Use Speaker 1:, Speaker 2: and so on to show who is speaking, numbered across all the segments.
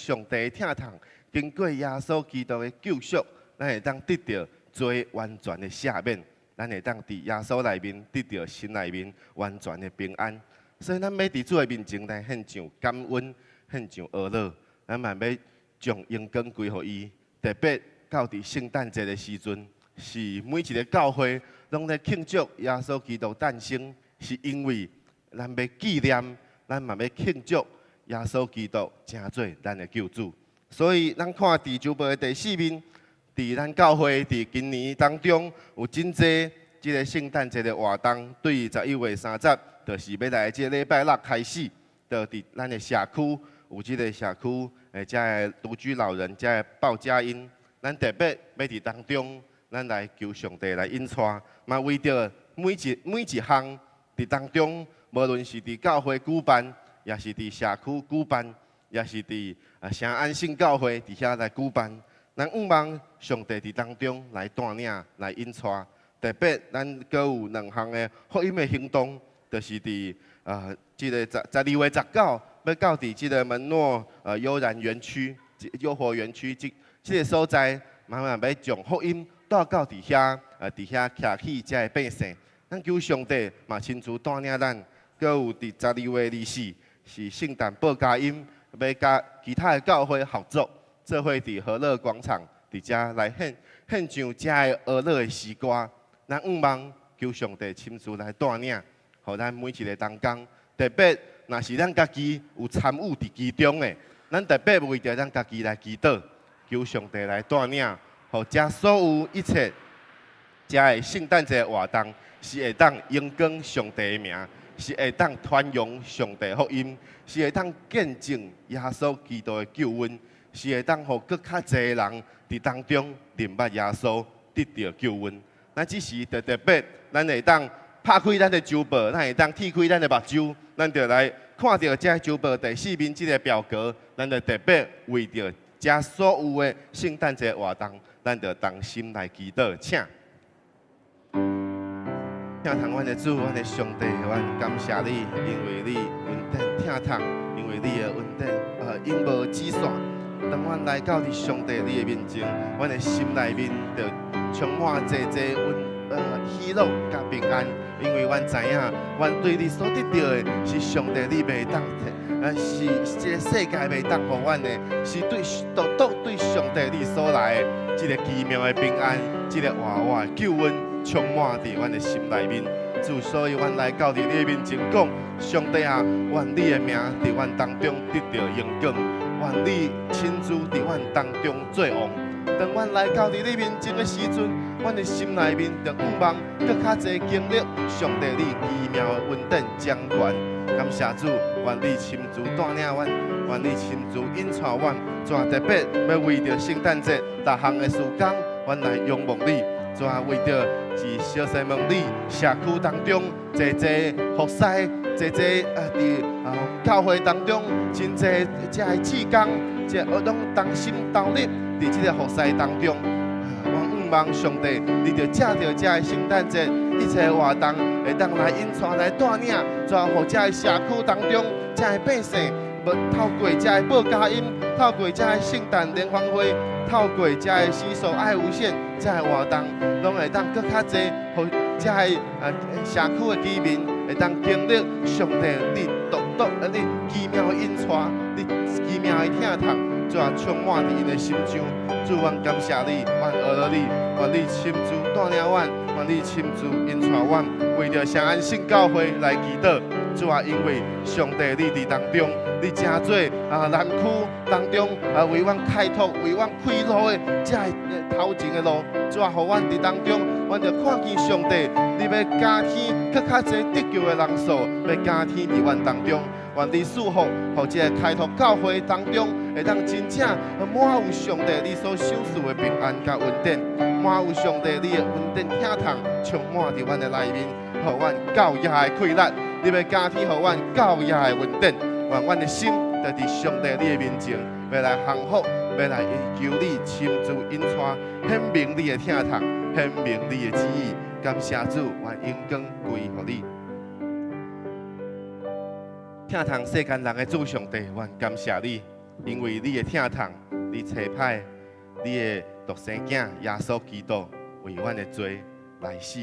Speaker 1: 上帝的疼痛，經過耶穌基督的救贖，咱會當得著罪完全的赦免，咱會當佇耶穌內面得著心內面完全的平安。所以咱欲佇主的面前來獻上感恩，獻上哀樂，咱嘛欲將榮光歸予伊。特別到佇聖誕節的時陣，是每一个教會攏咧慶祝耶穌基督誕生，是因為咱欲紀念，咱嘛欲慶祝耶穌基督成做咱的救主。所以咱看佇週報的第四面，佇咱教會佇今年當中有真濟這个聖誕節的活動，對11月30，就是欲來這个禮拜六開始，就佇咱的社區有這个社區的遮个獨居老人，遮个報佳音，咱特別欲佇當中，咱來求上帝來引帶，嘛為著每一項佇當中，無論是佇教會舉辦，抑是佇社區舉辦，抑是佇聖安信教會佇遐來舉辦，咱向望上帝佇當中來帶領、來引帶。特別咱閣有兩項的福音的行動，就是佇這个12月19，欲到佇這个門諾悠然園區、優活園區這个所在，慢慢欲將福音帶到佇遐，佇遐徛起遮个百姓。咱求上帝嘛親自帶領咱，閣有佇12月24是聖誕報佳音，欲佮其他的教會合作，做伙佇和樂廣場佇遮來獻上遮个哀樂的詩歌。咱向望求上帝親自來帶領，予咱每一个同工，特別若是咱家己有參與佇其中的，咱特別為著咱家己來祈禱，求上帝來帶領，予遮所有一切遮个聖誕節活動是會當榮光上帝的名，是會當傳揚上帝福音，是會當見證耶穌基督的救恩，是會當予閣較濟人佇當中認捌耶穌，得著救恩。咱這時就特別，咱會當拍開咱的週報，咱會當鐵開咱的目睭，咱就來看著這週報第四面這个表格，咱就特別為著遮所有的聖誕節活動，咱就同心來祈禱，請。疼痛阮的主，阮的上帝，阮感謝你，因為你恩典疼痛，因為你的恩典永無止線。當阮來到佇上帝你的面前，阮的心內面就充滿濟濟溫喜樂佮平安，因為阮知影，阮對你所得著的是上帝你袂當，是這个世界袂當予阮的，是對獨獨對上帝你所來的這个奇妙的平安，這个活活的救恩，充滿佇阮的心內面。主，所以阮來到佇你的面前講，上帝啊，願你的名佇阮當中得著榮光，願你親自佇阮當中做王。當阮來到佇你面前的時陣，阮的心內面就向望閣較濟經歷上帝你奇妙的恩典掌權。感謝主，願你親自帶領阮，願你親自引帶阮。主啊，特別欲為著聖誕節逐項的事工，阮來仰望你。主啊，為著佇小西門里社區當中，濟濟服侍，濟濟佇教會當中，真濟遮个志工，這攏同心投入佇這个服侍當中。我向望上帝，你就藉著遮个聖誕節一切活動，會當來引帶來帶領，主啊，予遮个社區當中，遮个百姓，無透過遮个報佳音，透過遮個聖誕聯歡會，透過遮个攜手愛無限，遮个活動，攏會當閣較濟，予遮个社區的居民會當經歷上帝你獨獨你奇妙的引帶，你奇妙的疼痛，主啊，充滿佇𪜶的心上。主，阮感謝你，阮阿羅你，願你親自帶領阮，願你親自引帶阮，為著聖安信教會來祈禱。主啊，因為上帝你佇當中，你成做南區當中為阮開拓、為阮開路的遮个頭前的路。主啊，予阮佇當中，阮就看見上帝，你欲加添閣較濟得救的人數，欲加添佇阮當中。願你賜福，予這个開拓教會當中，會當真正滿有上帝你所賞賜的平安佮恩典，滿有上帝你的恩典疼痛，充滿佇阮的內面，予阮夠額的氣力。你欲加添予阮夠額的恩典，願阮的心就佇上帝你的面前，欲來降服，欲來求你親自引帶，顯明你的疼痛，顯明你的旨意。感謝主，願榮光歸予你。疼痛世間人的主上帝，阮感謝你。因為你的疼痛，你差派你的獨生囝耶穌基督為阮的罪來死，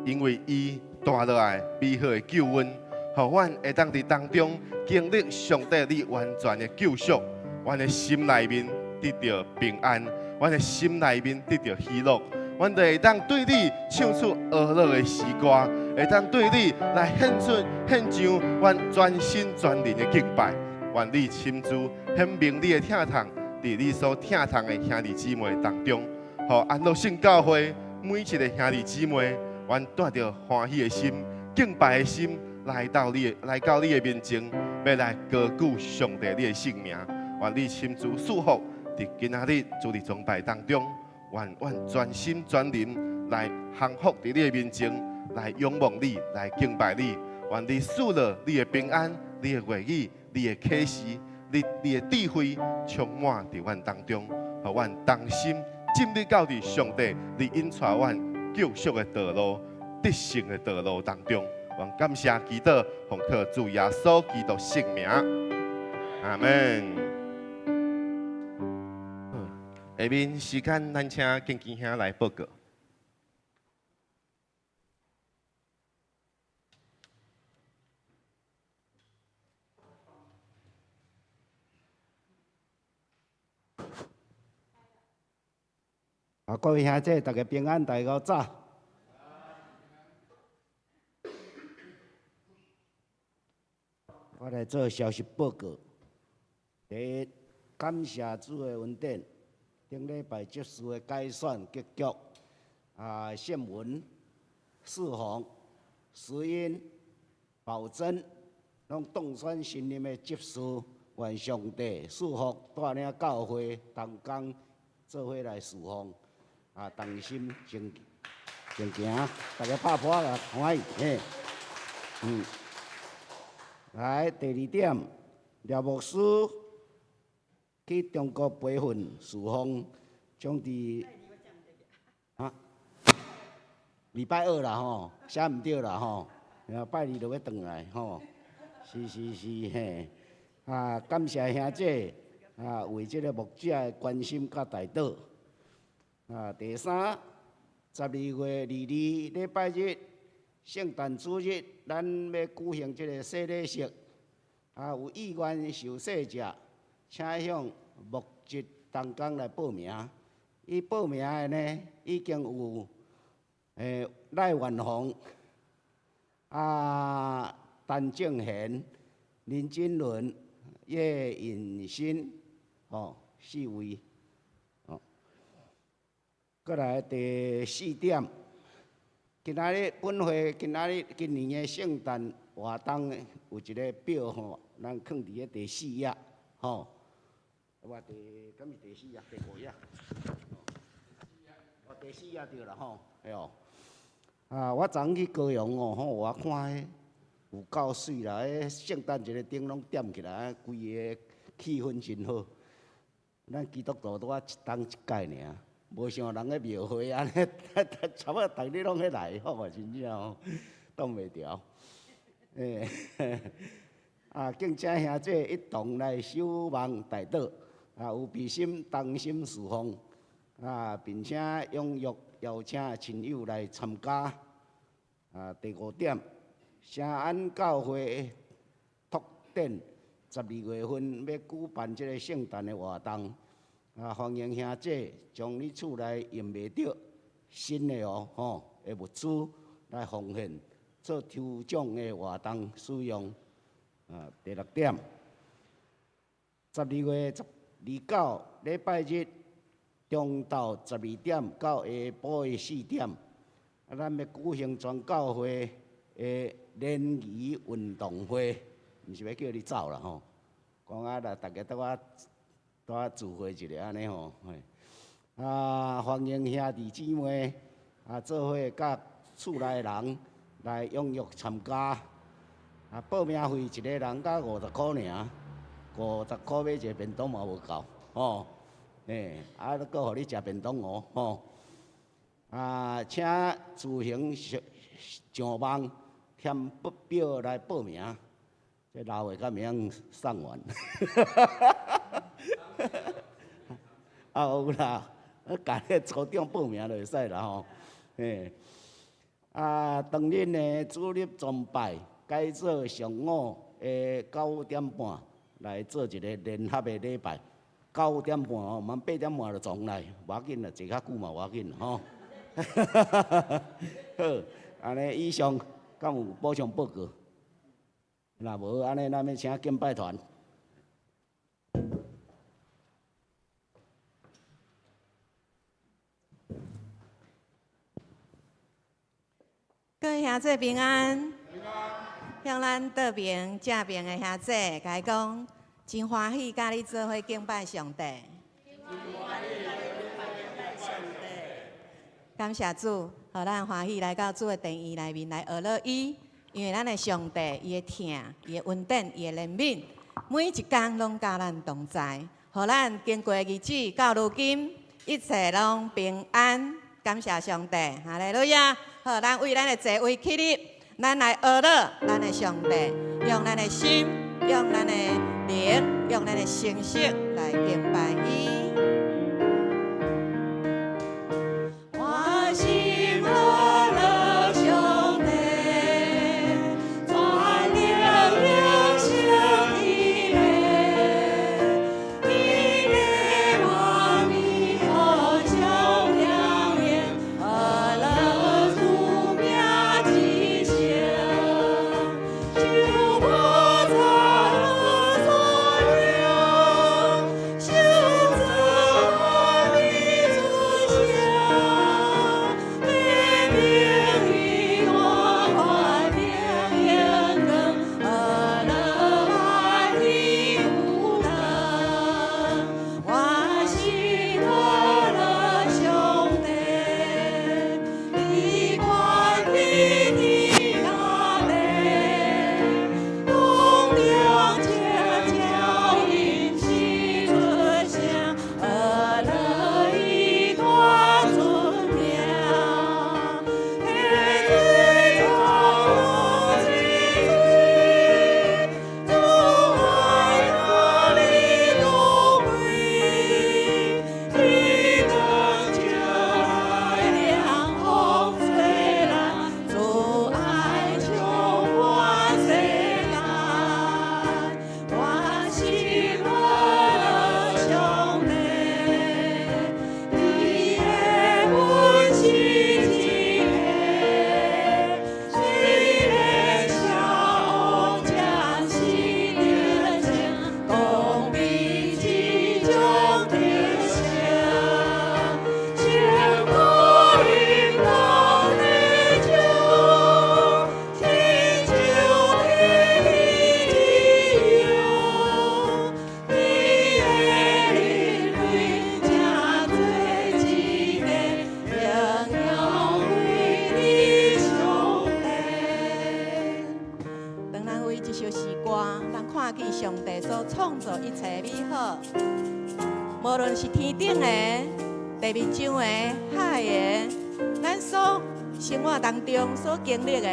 Speaker 1: 因為伊帶落來美好的救恩，予阮會當佇當中經歷上帝你完全的救贖，阮的心內面得著平安，阮的心內面得著喜樂，阮就會當對你唱出呵樂的詩歌，會當對你來獻出獻上阮全心全靈的敬拜。願你親自顯明你的疼痛，佇你所疼痛的兄弟姊妹當中，予安樂聖教會每一个兄弟姊妹，阮帶著歡喜的心、敬拜的心，來到你的面前，欲來高舉上帝你的聖名。願你親自賜福，佇今仔日主日崇拜當中，願阮全心全靈來降服佇你的面前，來仰望你，來敬拜你。願你賜落你的平安、你的話語、你的啟示、你的智慧，充滿佇阮當中，予阮同心進入到佇上帝你引帶阮救贖的道路、得勝的道路當中。阮感謝祈禱，奉靠主耶穌基督聖名，阿門。下面時間，咱請建基兄來報告。
Speaker 2: 啊，各位兄弟，大家平安，大家早。我來做消息報告。第一，感謝主的恩典。頂禮拜執事的改選結局，啊，憲文、世宏、石英、寶珍，攏當選新任的執事，願上帝賜福帶領教會同工做伙來侍奉，啊，同心前前行，大家拍噗仔歡喜嘿。嗯，來第二點，廖牧師去中國培訓侍奉，將佇啊禮拜二啦吼，寫毋對啦吼，拜二就欲轉來吼，是是是嘿，啊感謝兄姐啊為這个牧者的關心佮代禱。啊第三，12月22禮拜日，聖誕主日，咱欲舉行這个洗禮式，啊有意願受洗者，請向牧職同工來報名。已報名的呢，已經有賴元宏、啊陳正賢、林金倫、葉允新，吼四位，吼。閣來第四點，今仔日本會今仔日今年的聖誕活動有一个表吼，咱囥佇咧第四頁。吼，我第，敢是第四頁、第五頁？哦，第四頁對啦吼，對哦。啊，我昨昏去高雄哦，吼，我看彼有夠媠啦，彼聖誕節的燈攏點起來，規个氣氛真好。咱基督徒拄仔一冬一屆爾，無像人咧廟會按呢，差不多逐日攏咧來，吼，真正吼，擋袂牢。欸啊，敬請兄弟一同來守望代禱，啊，有備心同心侍奉，啊，並且踴躍邀請親友來參加。啊，第五點，聖安教會拓展12月份欲舉辦這个聖誕的活動，啊，歡迎兄弟將你厝內用袂著新的哦，吼的物資來奉獻，做抽獎的活動使用。啊，第六點，12月29禮拜日中晝12點到下晡的4點，啊，咱欲舉行全教會的聯誼運動會，毋是欲叫你走啦吼，講啊，來大家綴我綴我聚會一下按呢吼，啊，歡迎兄弟姊妹啊，做伙佮厝內人來踴躍參加。啊，報名費一个人才50箍爾，50箍買一个便當嘛無夠，吼，欸，啊，閣予你食便當哦，吼。啊，請自行上上網填表來報名，這老的敢會曉送完？啊有啦，共彼組長報名就會使啦吼。嘿，啊，當日呢，主日崇拜改做上午的9點半來做一个聯合的禮拜。九點半哦，毋通8點半就撞來，無要緊啦，坐較久嘛無要緊吼。好，按呢以上，敢有補充報告？若無按呢，咱欲請敬拜團。
Speaker 3: 各位兄弟平安。向咱倒爿正爿的兄弟，共伊講，真歡喜佮你做伙敬拜上帝。感謝主，予咱歡喜來到主的殿院內面來學樂伊，因為咱的上帝，伊的疼，伊的恩典，伊的憐憫，每一工攏佮咱同在，予咱經過日子到如今，一切攏平安。感謝上帝，哈利路亞！好，咱為咱的座位起立，咱來學樂咱的上帝，用咱的心，用咱的靈，用咱的誠實來敬拜伊。我心學樂上帝，全能榮升伊名，天地萬物好將表演，學樂主名之聖，求菩薩所領，修造萬民出聲，悲鳴以大快明榮光，學樂滿天有燈。我心學樂上帝，伊權柄天甲地，空中赤鳥吟詩出聲，學樂伊大尊名。溪水湧之水，主愛何你高貴，天光照來涼風吹來，主愛充滿世間。我心學樂上帝，伊的恩是一个，雖然邪惡將死得勝，公義之中得勝。千古榮光的主，親像天一樣，伊的靈蕊正做一个榮耀歸你上帝。當咱為這首詩歌，咱看見上帝所創造一切美好，無論是天頂的、地面上的、海的，咱所生活當中所經歷的，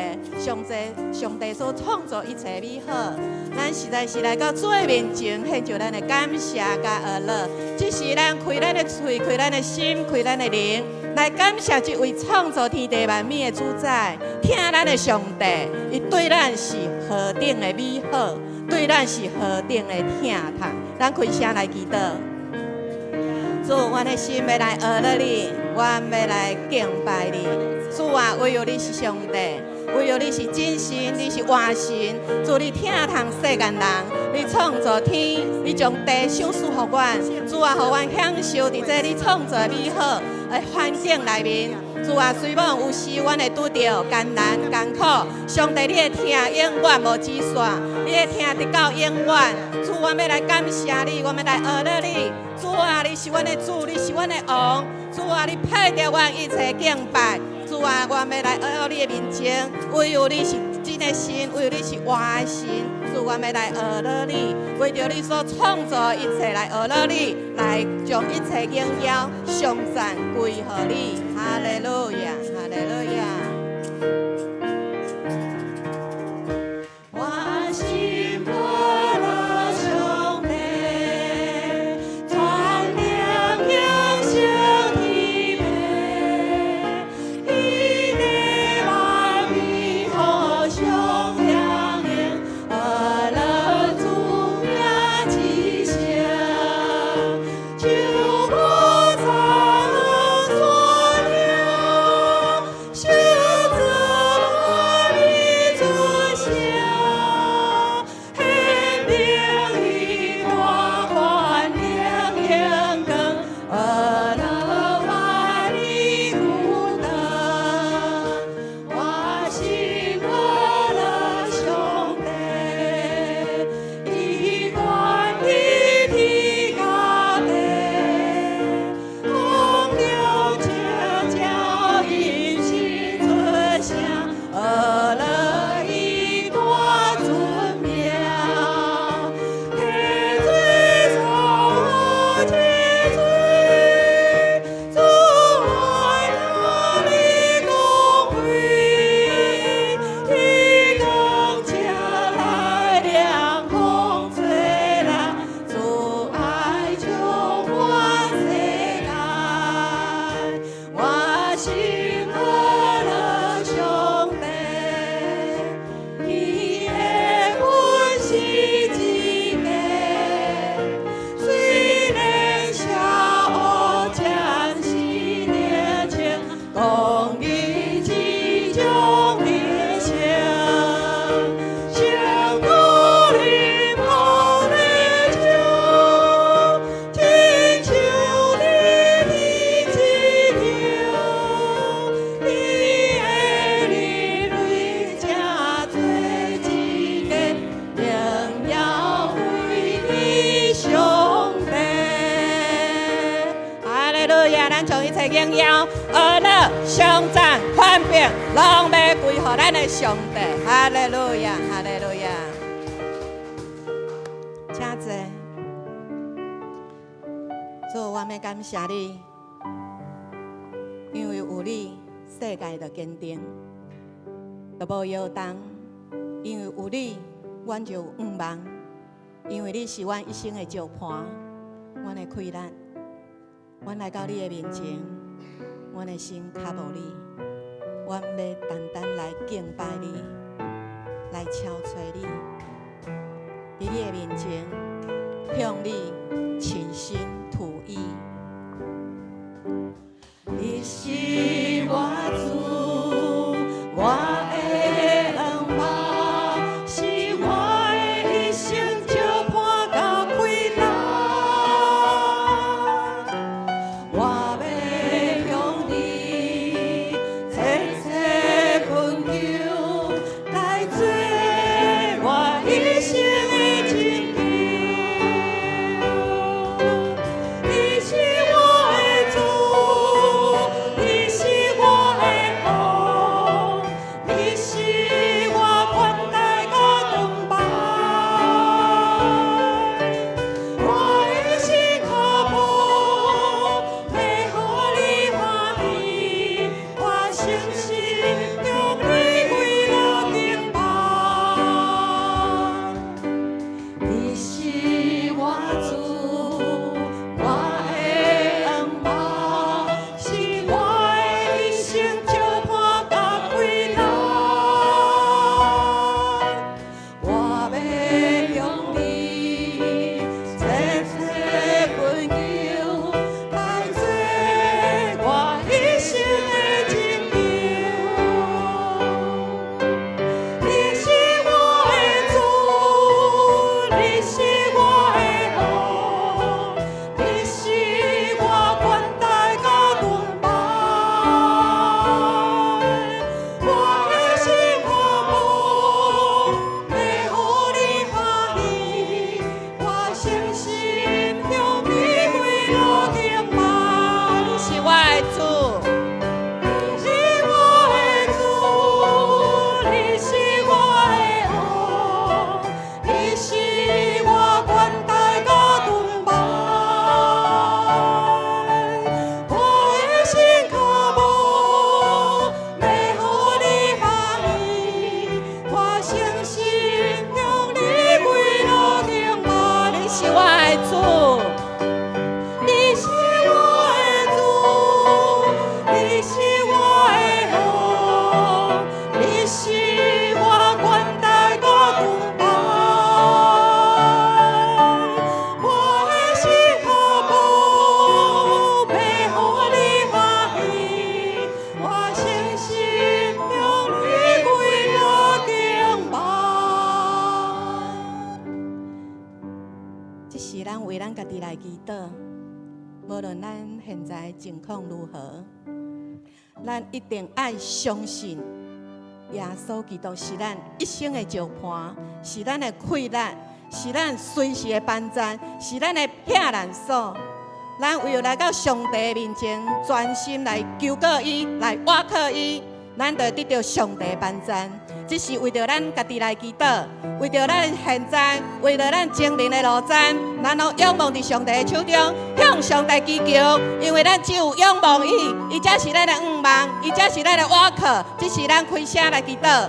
Speaker 3: 上帝所創造一切美好，咱實在是來到主的面前，獻上咱的感謝佮學樂。這時咱開咱的喙，開咱的心，開咱的靈，來感謝這位創造天地萬物的主宰，疼咱的上帝，伊對咱是何等的美好，對咱是何等的疼痛。咱開聲來祈禱。主，阮的心欲來學樂你，阮欲來敬拜你。主啊，唯有你是上帝，唯有你是真神，你是活神。主，你疼痛世間人，你創造天，你將地賞賜予阮。主啊，予阮享受佇這你創造的美好的環境內面。主啊，雖罔有時阮會拄著艱難艱苦，上帝你的疼永遠無止煞，你的疼直到永遠。主，阮欲來感謝你，阮欲來學樂你。主啊，你是阮的主，你是阮的王。主啊，你配得阮一切敬拜。主啊，阮欲來學你的面前，唯有你是真的神，唯有你是活的神。主，阮欲來學樂你，為著你所創造的一切來學樂你，來將一切榮耀、頌讚歸予你。哈利路亞，哈利路亞。我心學樂上帝，全能榮切榮耀、歡樂、頌讚、權柄，攏欲歸予咱的上帝。哈利路亞，哈利路亞。請坐。主，我欲感謝你，因為有你，世界就堅定，就無搖動。因為有你，阮就有向望。因為你是阮一生的石盤，阮的氣力，阮來到你的面前，阮的心跤無你，阮欲單單來敬拜你，來敲揣你，佇你的面前向你傾心吐意。你是我主，我的向望，是我的一生石伴佮氣力。我欲向你切切懇求，來做我一生的拯救。你是我的主，你是我的王，你是我權大佮盾牌。我的心跤步欲予你歡喜，我誠心向你跪落敬拜。你是我主，我的向望，是我的一生石伴佮氣力。我欲向你切切懇求，來做我一生的拯救。你是我的主，你是我的王，你是我權大佮盾牌。我的心跤步欲予你歡喜，我誠心向你跪落敬拜。你是我的主，你是我的主，你是我的王，你是我權大佮盾牌。我的心跤步欲予你歡喜，我誠心向你跪落敬拜。你是我的主，你是我的主，你是我的王，你是我權大佮盾牌。我的心跤步欲予你歡喜，我誠心向你跪落敬拜。這是咱為咱家己來祈禱，無論咱現在情況如何，咱一定愛相信耶穌基督是咱一生的石伴，是咱的氣力，是咱隨時的幫贊，是咱的避難所。咱唯有來到上帝的面前，專心來求告伊，來倚靠伊，咱就會得著上帝的幫贊。這是為著咱家己來祈禱，為著咱現在，為著咱前面的路程，咱攏仰望佇上帝的手中，向上帝祈求，因為咱只有仰望伊，伊才是咱的向望，伊才是咱的倚靠。這是咱開聲來祈禱。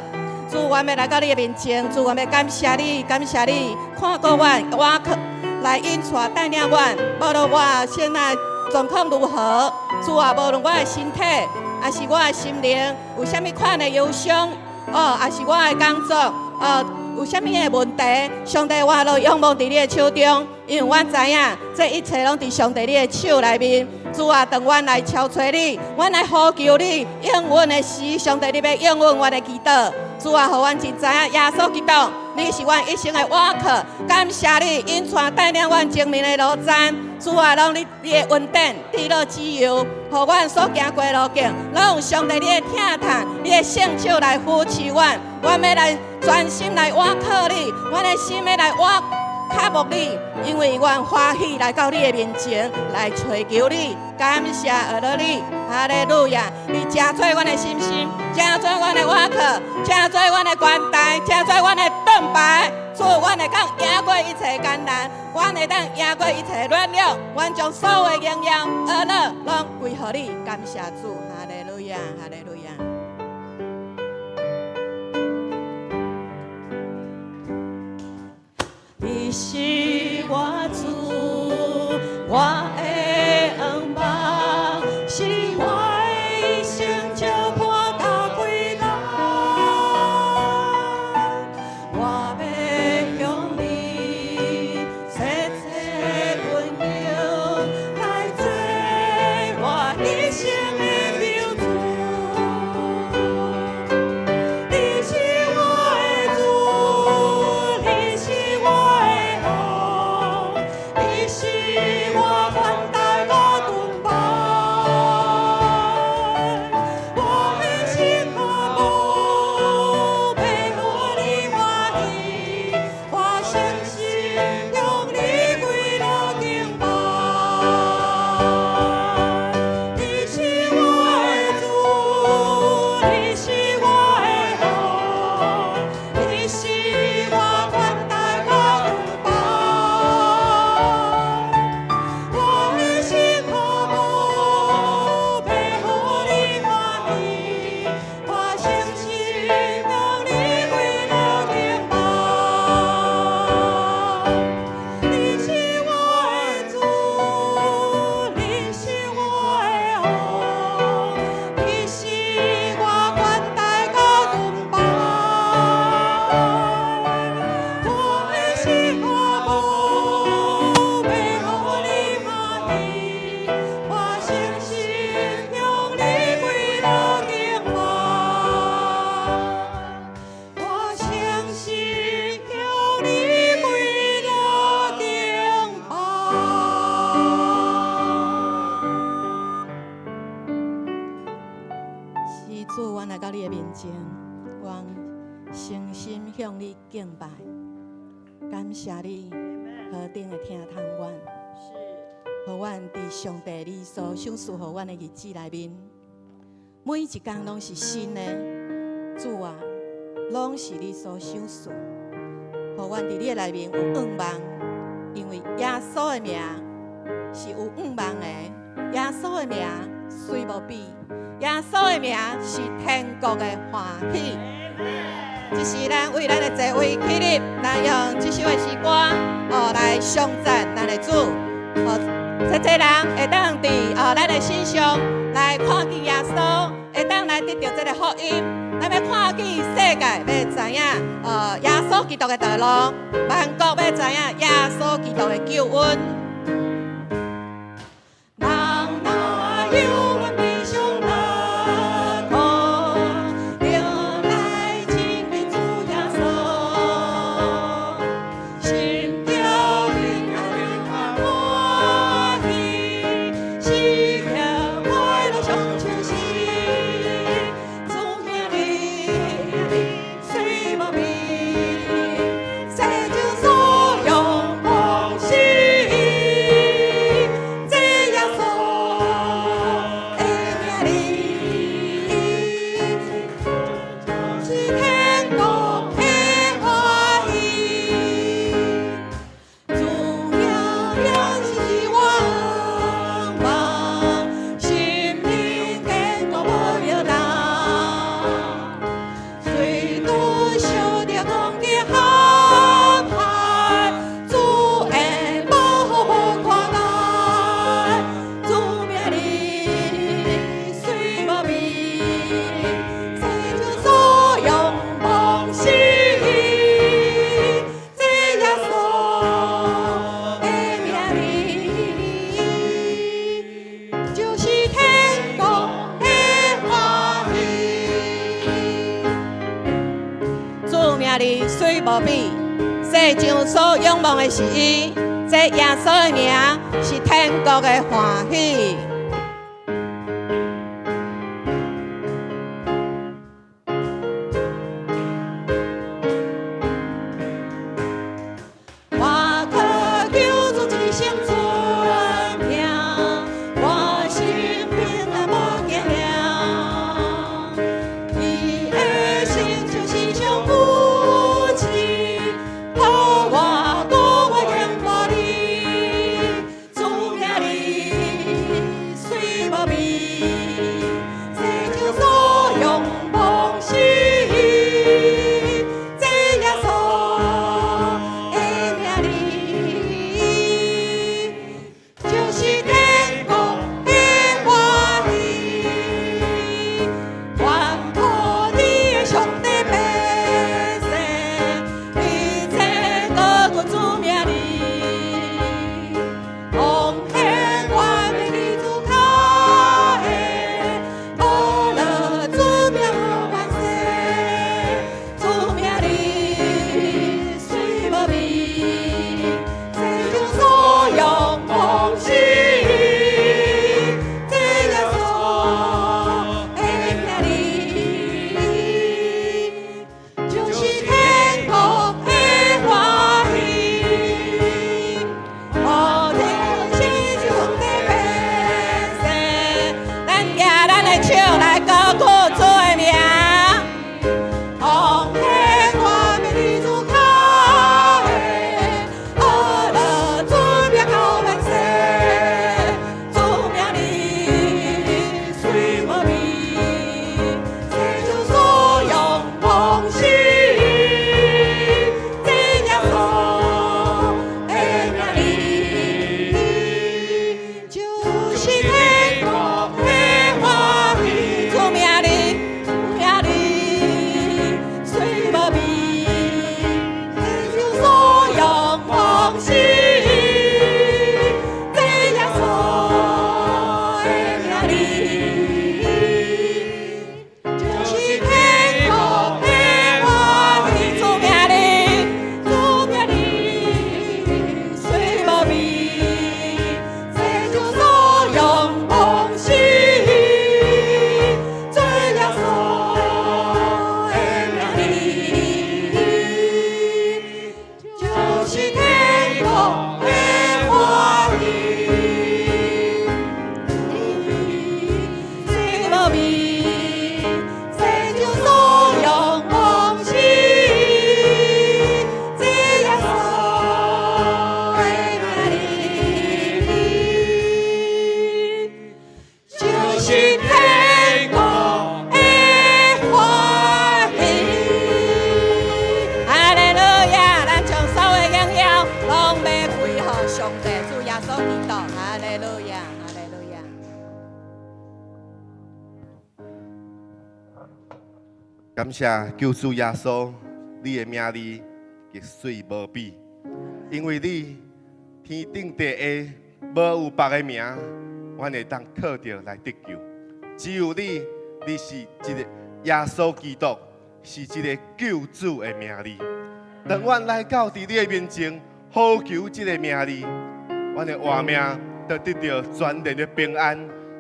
Speaker 3: 主，我欲來到你的面前，主，我欲感謝你，感謝你，看顧阮，倚靠來引帶帶領阮，無論我現在狀況如何，主啊，無論我的身體，抑是我的心靈有啥物款的憂傷，哦，抑是我的工作，哦，有啥物的問題，上帝，我都仰望佇你的手中，因為阮知影這一切攏佇上帝你的手內面。主啊，當阮來敲揣你，阮來呼求你，應允的時，上帝你欲應允阮的祈禱。主啊，予阮真知影耶穌基督，你是阮一生的倚靠，感謝你引帶帶領阮前面的路程。主啊，攏你你的恩典，至樂自由，予阮所行過的路徑，攏有上帝你的疼痛，你的聖手來扶持阮。阮欲來專心來倚靠你，阮的心欲來倚渴慕你，因為阮歡喜來到你的面前來揣求你，感謝阿樂你，哈利路亞！你成做阮的信心，成做阮的倚靠，成做阮的關台，成做阮的盾牌。主，阮會當贏過一切艱難，阮會當贏過一切軟弱，阮將所有的榮耀、阿樂攏歸予你。感謝主，哈利路亞，哈利路亞。你是我主，我的向望，是我的一生照伴甲歸來。我欲向你切切懇求，來做我一生的救主。你是我的主，你是我的王，你是我權台甲盾牌。我的心渴慕，欲予你歡喜，我誠心向你跪落敬拜。你是我的主，你是我的王，你是我權台甲盾牌。我的心渴慕，欲予你歡喜，我誠心向你跪落敬拜。你是我的主，你是我的王，你是我權台甲盾牌。我的心渴慕，欲予你歡喜，我誠心向你跪落敬拜。我誠心向你跪落敬拜。是主，阮來到你的面前，阮誠心向你敬拜，感謝你何等的疼痛阮，予阮佇上帝你所賞賜予阮的日子內面，每一工攏是新的。主啊，攏是你所賞賜，予阮佇你的內面有向望，因為耶穌的名是有向望的，耶穌的名雖無比，耶穌的名是天國的歡喜。這是咱為咱的座位起立，咱用這首的詩歌哦來頌讚咱的主。哦，這濟人會當佇哦咱的身上來看見耶穌，會當來得著這个福音。咱欲看見世界，欲知影哦耶穌基督的道路，萬國欲知影耶穌基督的救恩。人若有阮悲傷難過，就來親近主耶穌，心中平安歡喜，時刻快樂常清新。主名字雖無比，世上所仰望是伊，這耶穌的名字，是天國的歡喜。主名是我向望，生命堅固無搖動。雖拄受著攻擊陷害，主的保護無看礙。主名字雖無比，世上所仰望是伊，這耶穌的名字，就是天國的歡喜。主名字雖無比，世上所仰望的是伊，這耶穌的名是天國的歡喜。我上帝，主耶穌基督，哈利路亞，哈利路亞。
Speaker 1: 感謝救主耶穌，你的名字極媠無比，因為你天頂地下無有別个名，阮會當靠著來得救。只有你，你是一個耶穌基督，是一個救主的名字。當阮來到佇你的面前，呼求這個名字，阮的活命就得著全然的平安，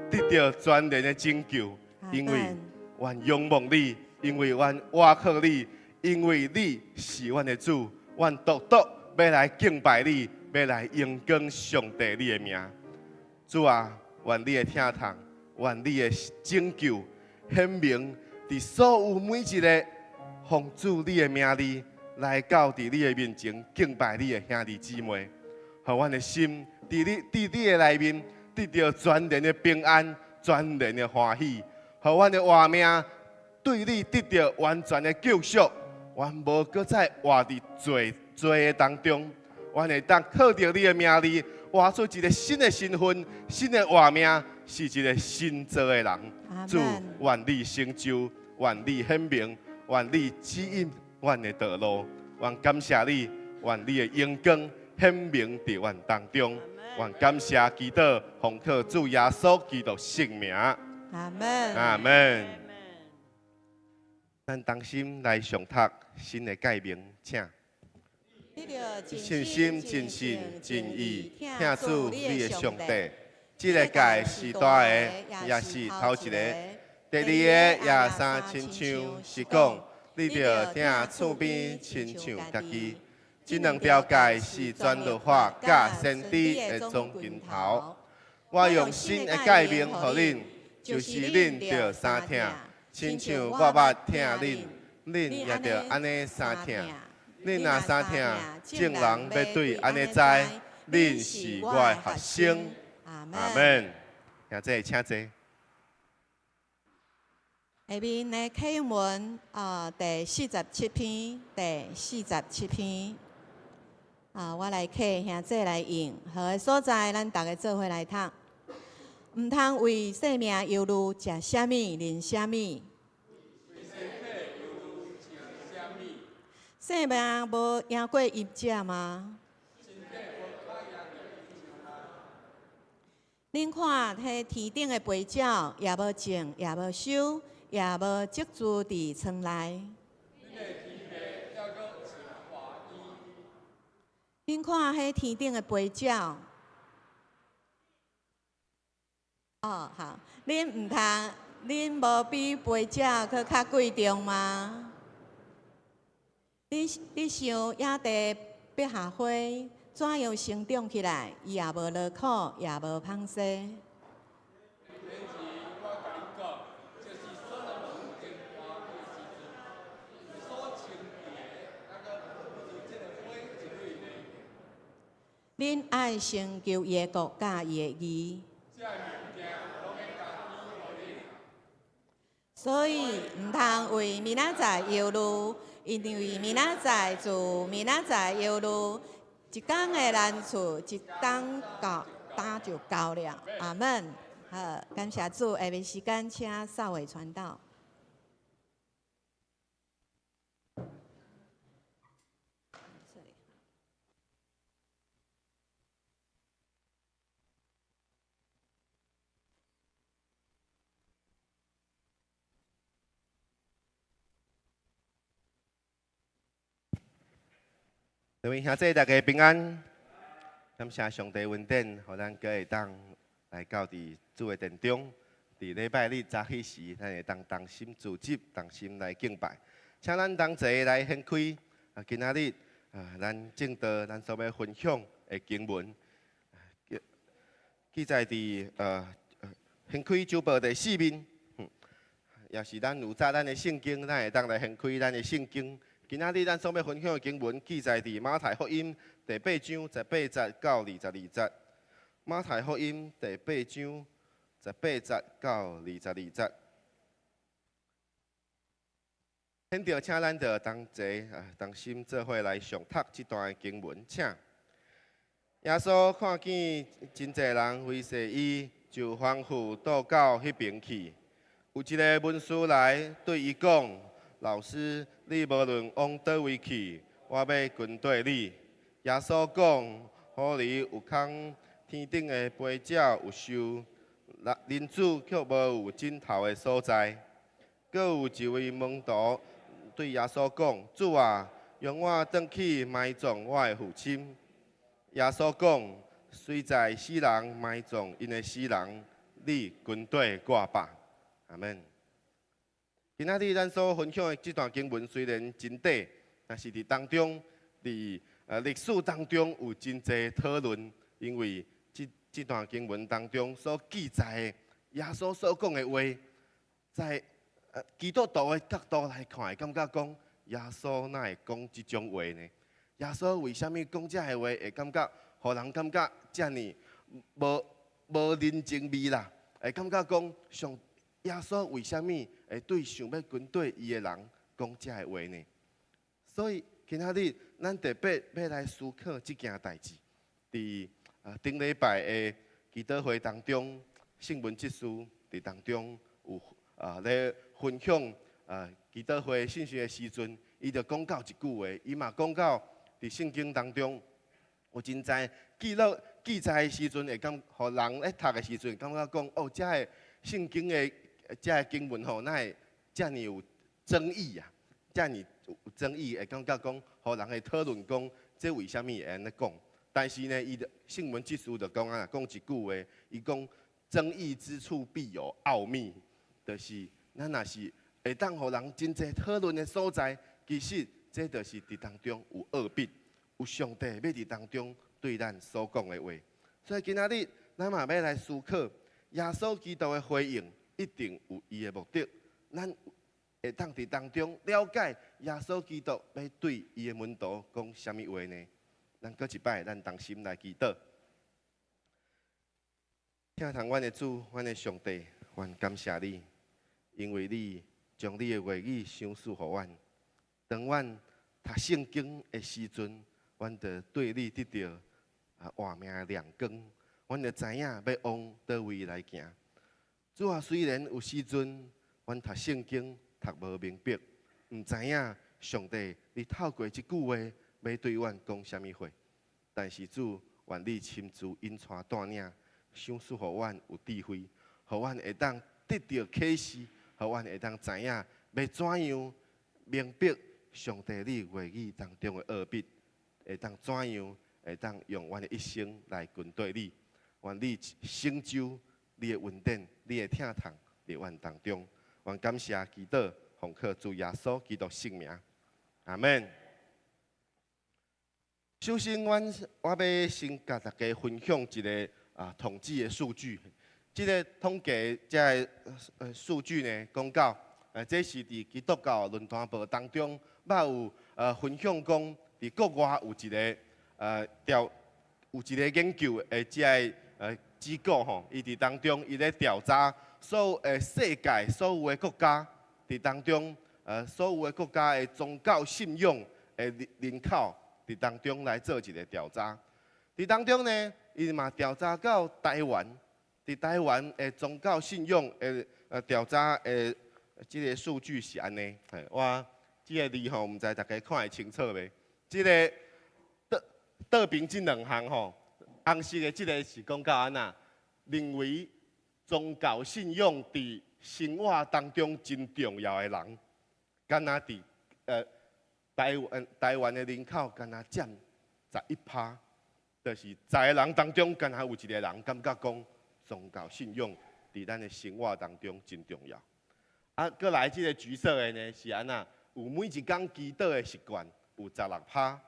Speaker 1: 得著全然的拯救，因為阮仰望你。因為阮倚靠你，因為你是阮的主，阮獨獨欲來敬拜你，欲來榮光上帝你的名。主啊，願你的疼痛，願你的拯救顯明佇所有每一个奉主你的名字來到佇你的面前敬拜你的兄弟姊妹，予阮的心佇你的內面得著全然的平安，全然的歡喜，予阮的活命對你得著完全的救贖，阮無閣再活佇罪的當中，阮會當靠著你的名字，活出一個新的身份、新的活命，是一個新造的人。主，願你成就，願你顯明，願你指引阮的道路。阮感謝你，願你的榮光顯明佇阮當中。阮感謝祈禱，奉靠主耶穌基督聖名。
Speaker 3: 阿門。
Speaker 1: 阿門。咱同心來誦讀新的誡命，請。盡心、盡性、盡意，疼主你的上帝。這个誡是大个，也是頭一个。第二个也相親像，是講你著疼厝邊親像家己。這兩條誡是全律法佮先知的總根頭。我用新的誡命予恁，就是恁著相疼。親像我捌疼恁，恁也著按呢相疼。恁若相疼，眾人欲對按呢知，恁是我的學生。阿門。兄弟，請坐。
Speaker 3: 下面的課文啊，第四十七篇，第四十七篇。啊，我來課，兄弟來應。好的所在，咱逐家做伙來讀。毋通為性命憂慮，食啥物，啉啥物。性命無贏過飲食嗎？恁看，彼天頂的飛鳥，也無種，也無收，也無積聚佇倉內。恁看，彼天頂的飛鳥。哦，好，恁毋通，恁無比飛鳥閣較貴重嗎？你想野地百合花怎樣生長起來？伊也無勞苦，也無紡紗。恁愛先求伊的國佮伊的義。所以毋通為明仔載憂慮，因為明仔載自明仔載憂慮，一工的難處一工夠擔就夠了。阿門。好，感謝主。下面時間請邵偉傳道。
Speaker 1: 各位兄弟，大家平安。感謝上帝恩典，予咱閣會當來到佇主的殿中。佇禮拜日早起時，咱會當同心聚集，同心來敬拜。請咱同齊來掀開啊，今仔日啊，咱正道咱所欲分享的經文，記載佇掀開周報第四面，也是咱有載咱的聖經，咱會當來掀開咱的聖經。今仔日咱所欲分享的經文記載佇馬太福音第八章十八節到22節。馬太福音第八章十八節到22節。現在請咱就同齊啊，同心做伙來誦讀這段的經文，請。耶穌看見真濟人圍踅伊，就吩咐倒到彼爿去。有一个文士來對伊講：老師，你無論往佗位去，我欲跟綴你。耶穌講：狐狸有空，天頂的飛鳥有巢，人子卻無有枕頭的所在。閣有一位門徒對耶穌講：主啊，容我轉去埋葬我的父親。耶穌講：隨在死人埋葬𪜶的死人，你跟綴我吧。阿門。今仔日咱所分享的這段經文雖然真短，但是佇當中，佇歷史當中有真濟討論，因為這段經文當中所記載的耶穌所講的話，在基督徒的角度來看，會感覺講耶穌哪會講這種話呢？耶穌為啥物講這个話，會感覺予人感覺遮爾無人情味啦？會感覺講上耶穌為啥物會對想欲跟綴伊的人講這个話呢？所以今仔日咱特別欲來思考這件代誌。佇頂禮拜的祈禱會當中，聖文執事佇當中有咧分享祈禱會信息的時陣，伊就講到一句話，伊嘛講到佇聖經當中有真濟記錄記載的時陣，會感予人咧讀的時陣，感覺講哦，這个聖經的這个經文吼，哪會遮爾有爭議啊？遮爾有爭議，會感覺講，予人會討論講，這為啥物會按呢講？但是呢，伊就聖文執事就講啊，講一句話，伊講爭議之處必有奧秘，就是咱若是會當予人真濟討論的所在，其實這就是佇當中有奧秘，有上帝欲佇當中對咱所講的話。所以今仔日咱嘛欲來思考耶穌基督的回應，一定有伊的目的。咱會當佇當中了解耶穌基督欲對伊的門徒講啥物話呢？咱閣一擺，咱同心來祈禱。疼痛阮的主，阮的上帝，阮感謝你，因為你將你的話語賞賜予阮。當阮讀聖經的時陣，阮就對你得著活命的亮光，阮就知影欲往佗位來行。主啊，雖然有時陣阮讀聖經讀無明白，毋知影上帝你透過這句話欲對阮講啥物話，但是主，願你親自引帶帶領，賞賜予阮有智慧，予阮會當得著啟示，予阮會當知影欲怎樣明白上帝你話語當中的奧秘，會當怎樣會當用阮的一生來跟綴你，願你成就你的恩典，你的疼痛佇阮當中。阮感謝祈禱，奉靠主耶穌基督聖名，阿門。首先，我欲先共大家分享一个統計的數據。這个統計這个數據呢，講到，這是佇基督教論壇報當中，捌有分享講，佇國外有一个研究的這个機構吼，伊佇當中伊咧調查所有的世界所有的國家佇當中，所有的國家的宗教信仰的人口佇當中來做一个調查。佇當中呢，伊嘛調查到台灣，佇台灣的宗教信仰的調查的這个數據是按呢，我這个字吼，毋知大家看會清楚袂？這个倒倒爿這兩項吼，紅色的這个是講到按怎，認為宗教信仰佇生活當中真重要的人，敢若佇台灣的人口敢若佔11%，就是10个人當中，敢若有一个人感覺講宗教信仰佇咱的生活當中真重要。啊，閣來這个橘色的呢是按怎？有每一工祈禱的習慣，有16%。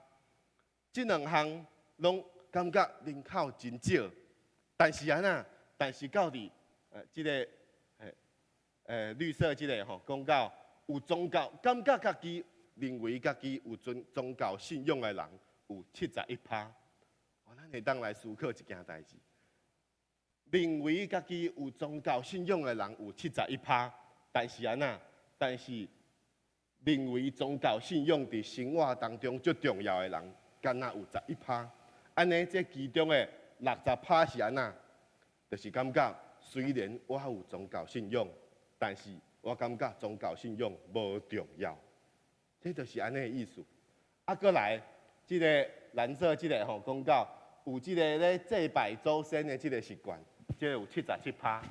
Speaker 1: 這兩項攏感覺人口真少，但是按怎？但是到佇這个綠色這个吼，講到有宗教，感覺家己認為家己有宗教信仰的人有71%。哦，咱會當來思考一件代誌。認為家己有宗教信仰的人有71%，但是按怎？但是認為宗教信仰佇生活當中最重要的人，敢若有十一趴。按呢，這其中的60趴是按怎？就是感覺雖然我有宗教信仰，但是我感覺宗教信仰無重要。這就是按呢的意思。啊，閣來，這个藍色這个吼，講到有這个咧祭拜祖先的這个習慣，這个有77趴。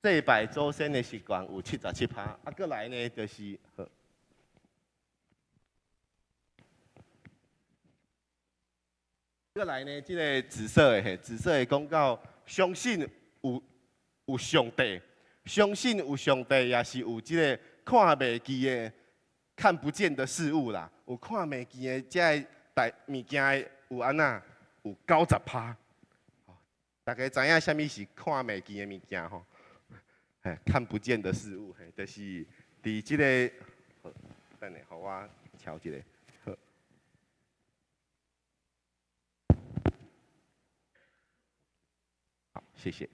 Speaker 1: 祭拜祖先的習慣有七十七趴。啊，閣來呢，就是。閣來呢，這个紫色的嘿，紫色的講到相信有上帝，相信有上帝，也是有這个看袂見的、看不見的事物啦。有看袂見的這个代物件的有按怎？有90趴。大家知影啥物是看袂見的物件吼？嘿，看不見的事物，嘿，就是佇這个，好，等下，予我敲一下。好，好，謝謝。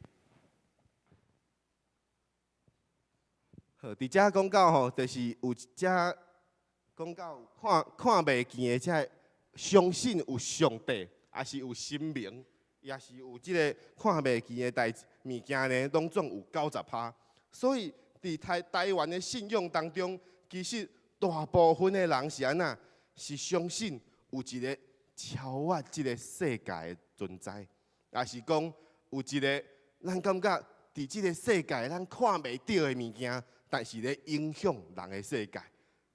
Speaker 1: 好，佇遮講到吼，就是有遮講到看看袂見的這相信有上帝，抑是有神明，抑是有這个看袂見的代物件呢，攏總有90趴。所以，佇台台灣的信仰當中，其實大部分的人是按怎？是相信有一个超越這个世界的存在，抑是講有一个咱感覺佇這个世界咱看袂著的物件，但是咧影響人的世界。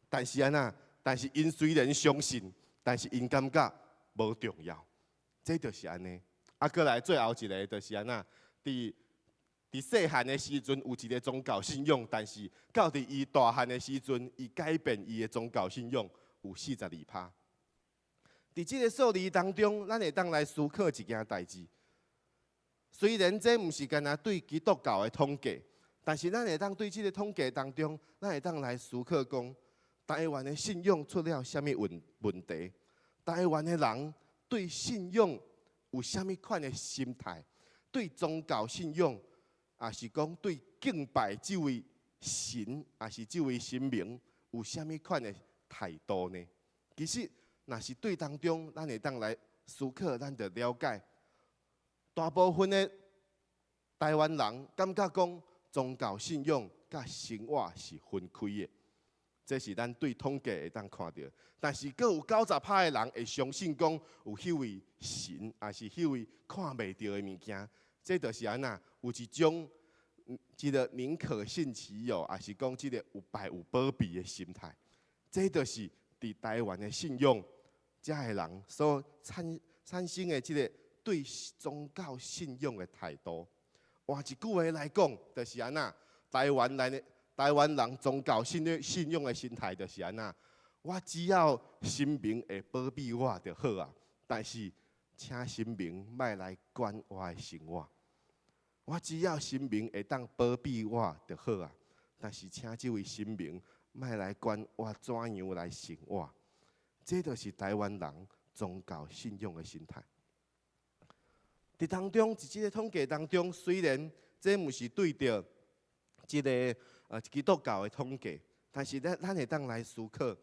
Speaker 1: 但是按怎？但是𪜶雖然相信，但是𪜶感覺無重要。這就是按呢。啊，閣來最後一个就是按怎？佇佇細漢的時陣有一个宗教信仰，但是到佇伊大漢的時陣，伊改變伊的宗教信仰有42趴。佇這个數字當中，咱會當來思考一件代誌。雖然這毋是干焦對基督教的統計，但是咱會當對這个統計當中，咱會當來思考講，台灣的信仰出了啥物問問題？台灣的人對信仰有啥物款的心態？對宗教信仰，抑是講對敬拜這位神，抑是這位神明，有啥物款的態度呢？其實，若是對當中，咱會當來思考，咱就了解，大部分的台灣人感覺講宗教信仰佮生活是分開的，這是咱對統計會當看著。但是，閣有90趴的人會相信講有彼位神，抑是彼位看袂著的物件。這就是按怎？有一種這个寧可信其有，抑是講這个有拜有保庇的心態。這就是佇台灣的信仰，遮的人所產產生的這个對宗教信仰的態度。換一句話來講，就是按怎？台灣來的台灣人宗教信仰信仰的心態就是按怎？我只要神明會保庇我就好啊，但是請神明莫來管我的生活。我只要神明會當保庇我就好啊，但是請這位神明莫來管我怎樣來生活。這就是台灣人宗教信仰的心態。佇當中，佇這个統計當中，雖然這毋是對著這个基督教的統計，但是咱咱會當來思考，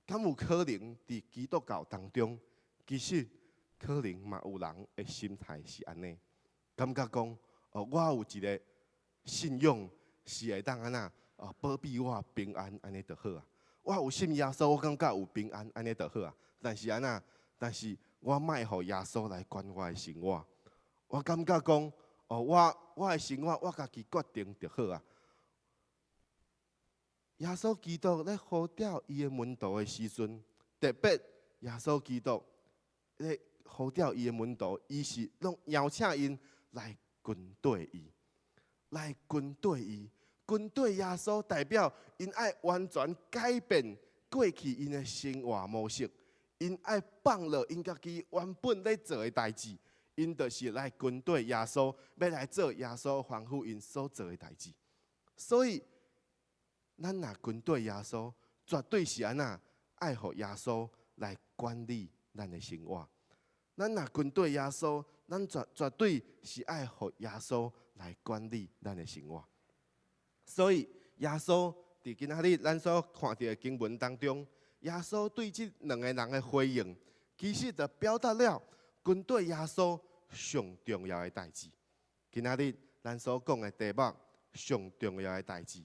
Speaker 1: 敢有可能佇基督教當中，其實可能嘛有人的心態是按呢，感覺講哦，我有一个信仰是會當按怎哦保庇我平安，按呢就好啊。我有信耶穌，我感覺有平安，按呢就好啊。但是按怎？但是我莫予耶穌來管我的生活。我感覺講哦，我我的生活我家己決定就好啊。耶穌基督咧呼召伊的門徒的時陣，特別耶穌基督咧呼召伊的門徒，伊是攏邀請𪜶來跟綴伊，來跟綴伊，跟綴耶穌，代表𪜶愛完全改變過去𪜶的生活模式，𪜶愛放落𪜶家己原本咧做的代誌，𪜶就是來跟綴耶穌，欲來做耶穌吩咐𪜶所做的代誌。所以，咱若跟綴耶穌，絕對是按怎愛予耶穌來管理咱的生活。咱若跟綴耶穌，咱絕絕對是愛予耶穌來管理咱的生活。所以，耶穌佇今仔日咱所看著的經文當中，耶穌對這兩个人的回應，其實就表達了跟綴耶穌上重要的代誌。今仔日咱所講的題目，上重要的代誌，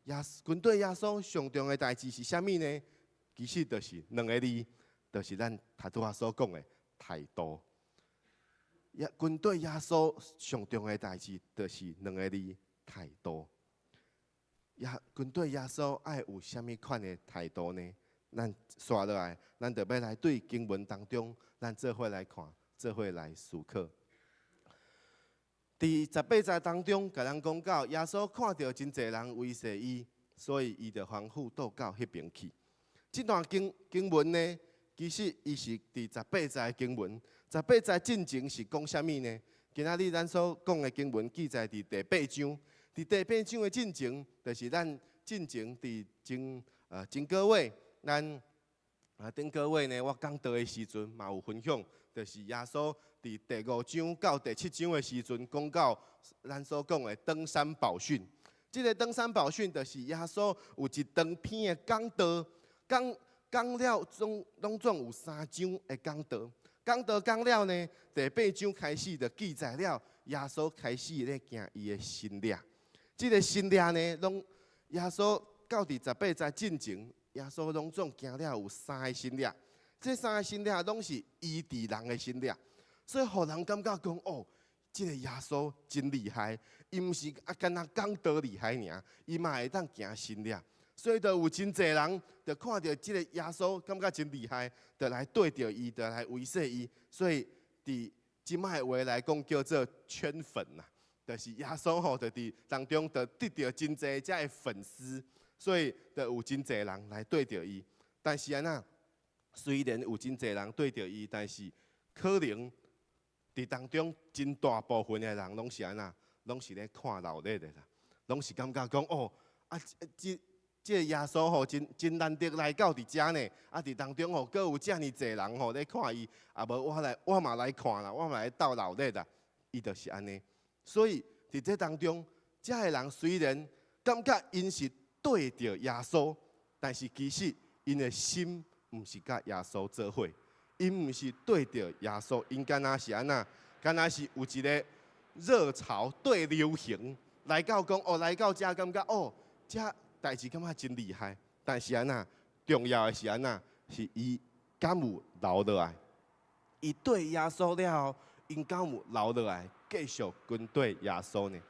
Speaker 1: 耶跟綴耶穌上重要的代誌是啥物呢？其實就是兩个字，就是咱頭拄仔所講的態度。耶跟綴耶穌上重要的代誌，就是兩个字，態度。耶跟綴耶穌愛有啥物款的態度呢？咱紲落來，咱就欲來對經文當中，咱做伙來看，做伙來思考。佇十八節當中，共咱講到耶穌看著真濟人圍踅伊，所以伊就吩咐倒到彼爿去。這段經文呢，其實伊是佇十八節的經文。十八節進前是講啥物呢？今仔日咱所講的經文記載佇第八章。佇第八章的進前，就是咱進前佇前個月，咱啊頂個月呢，我講道的時陣嘛有分享，就是耶穌佇第五章到第七章的時陣，講到咱所講的登山寶訓。這个登山寶訓就是耶穌有一長篇的講道，講講了總攏總有三章的講道。講道講了呢，第八章開始就記載了耶穌開始咧行伊的神跡。這个神跡呢，攏耶穌到佇十八節進前，耶穌攏總行了有三个神跡。這三个神跡攏是醫治人的神跡，所以予人感覺講哦，這个耶穌真厲害，伊毋是啊，干焦講道厲害爾，伊嘛會當行神跡。所以就有真濟人就看著這个耶穌，感覺真厲害，就來綴著伊，就來圍踅伊。所以佇這擺的話來講，叫做圈粉啦，就是耶穌吼，就佇當中就得著真濟遮的粉絲，所以就有真濟人來綴著伊。但是按怎？雖然有真濟人綴著伊，但是可能佇當中真大部分的人攏是按怎？攏是咧看鬧熱的啦，攏是感覺講哦，啊，這個耶穌吼，真真難得來到佇遮呢，啊，佇當中吼，閣有遮爾濟人吼咧看伊，啊無我來，我嘛來看啦，我嘛來鬥鬧熱啦，伊就是按呢。所以佇這當中，遮的人雖然感覺𪜶是綴著耶穌，但是其實𪜶的心毋是佮耶穌做伙，𪜶毋是綴著耶穌，𪜶敢若是按怎？敢若是有一个熱潮對流行來到講哦，來到遮感覺哦，遮代誌感覺真厲害，但是按怎？重要的是按怎？是伊敢有留落來？伊綴耶穌了後，𪜶敢有留落來繼續跟綴耶穌呢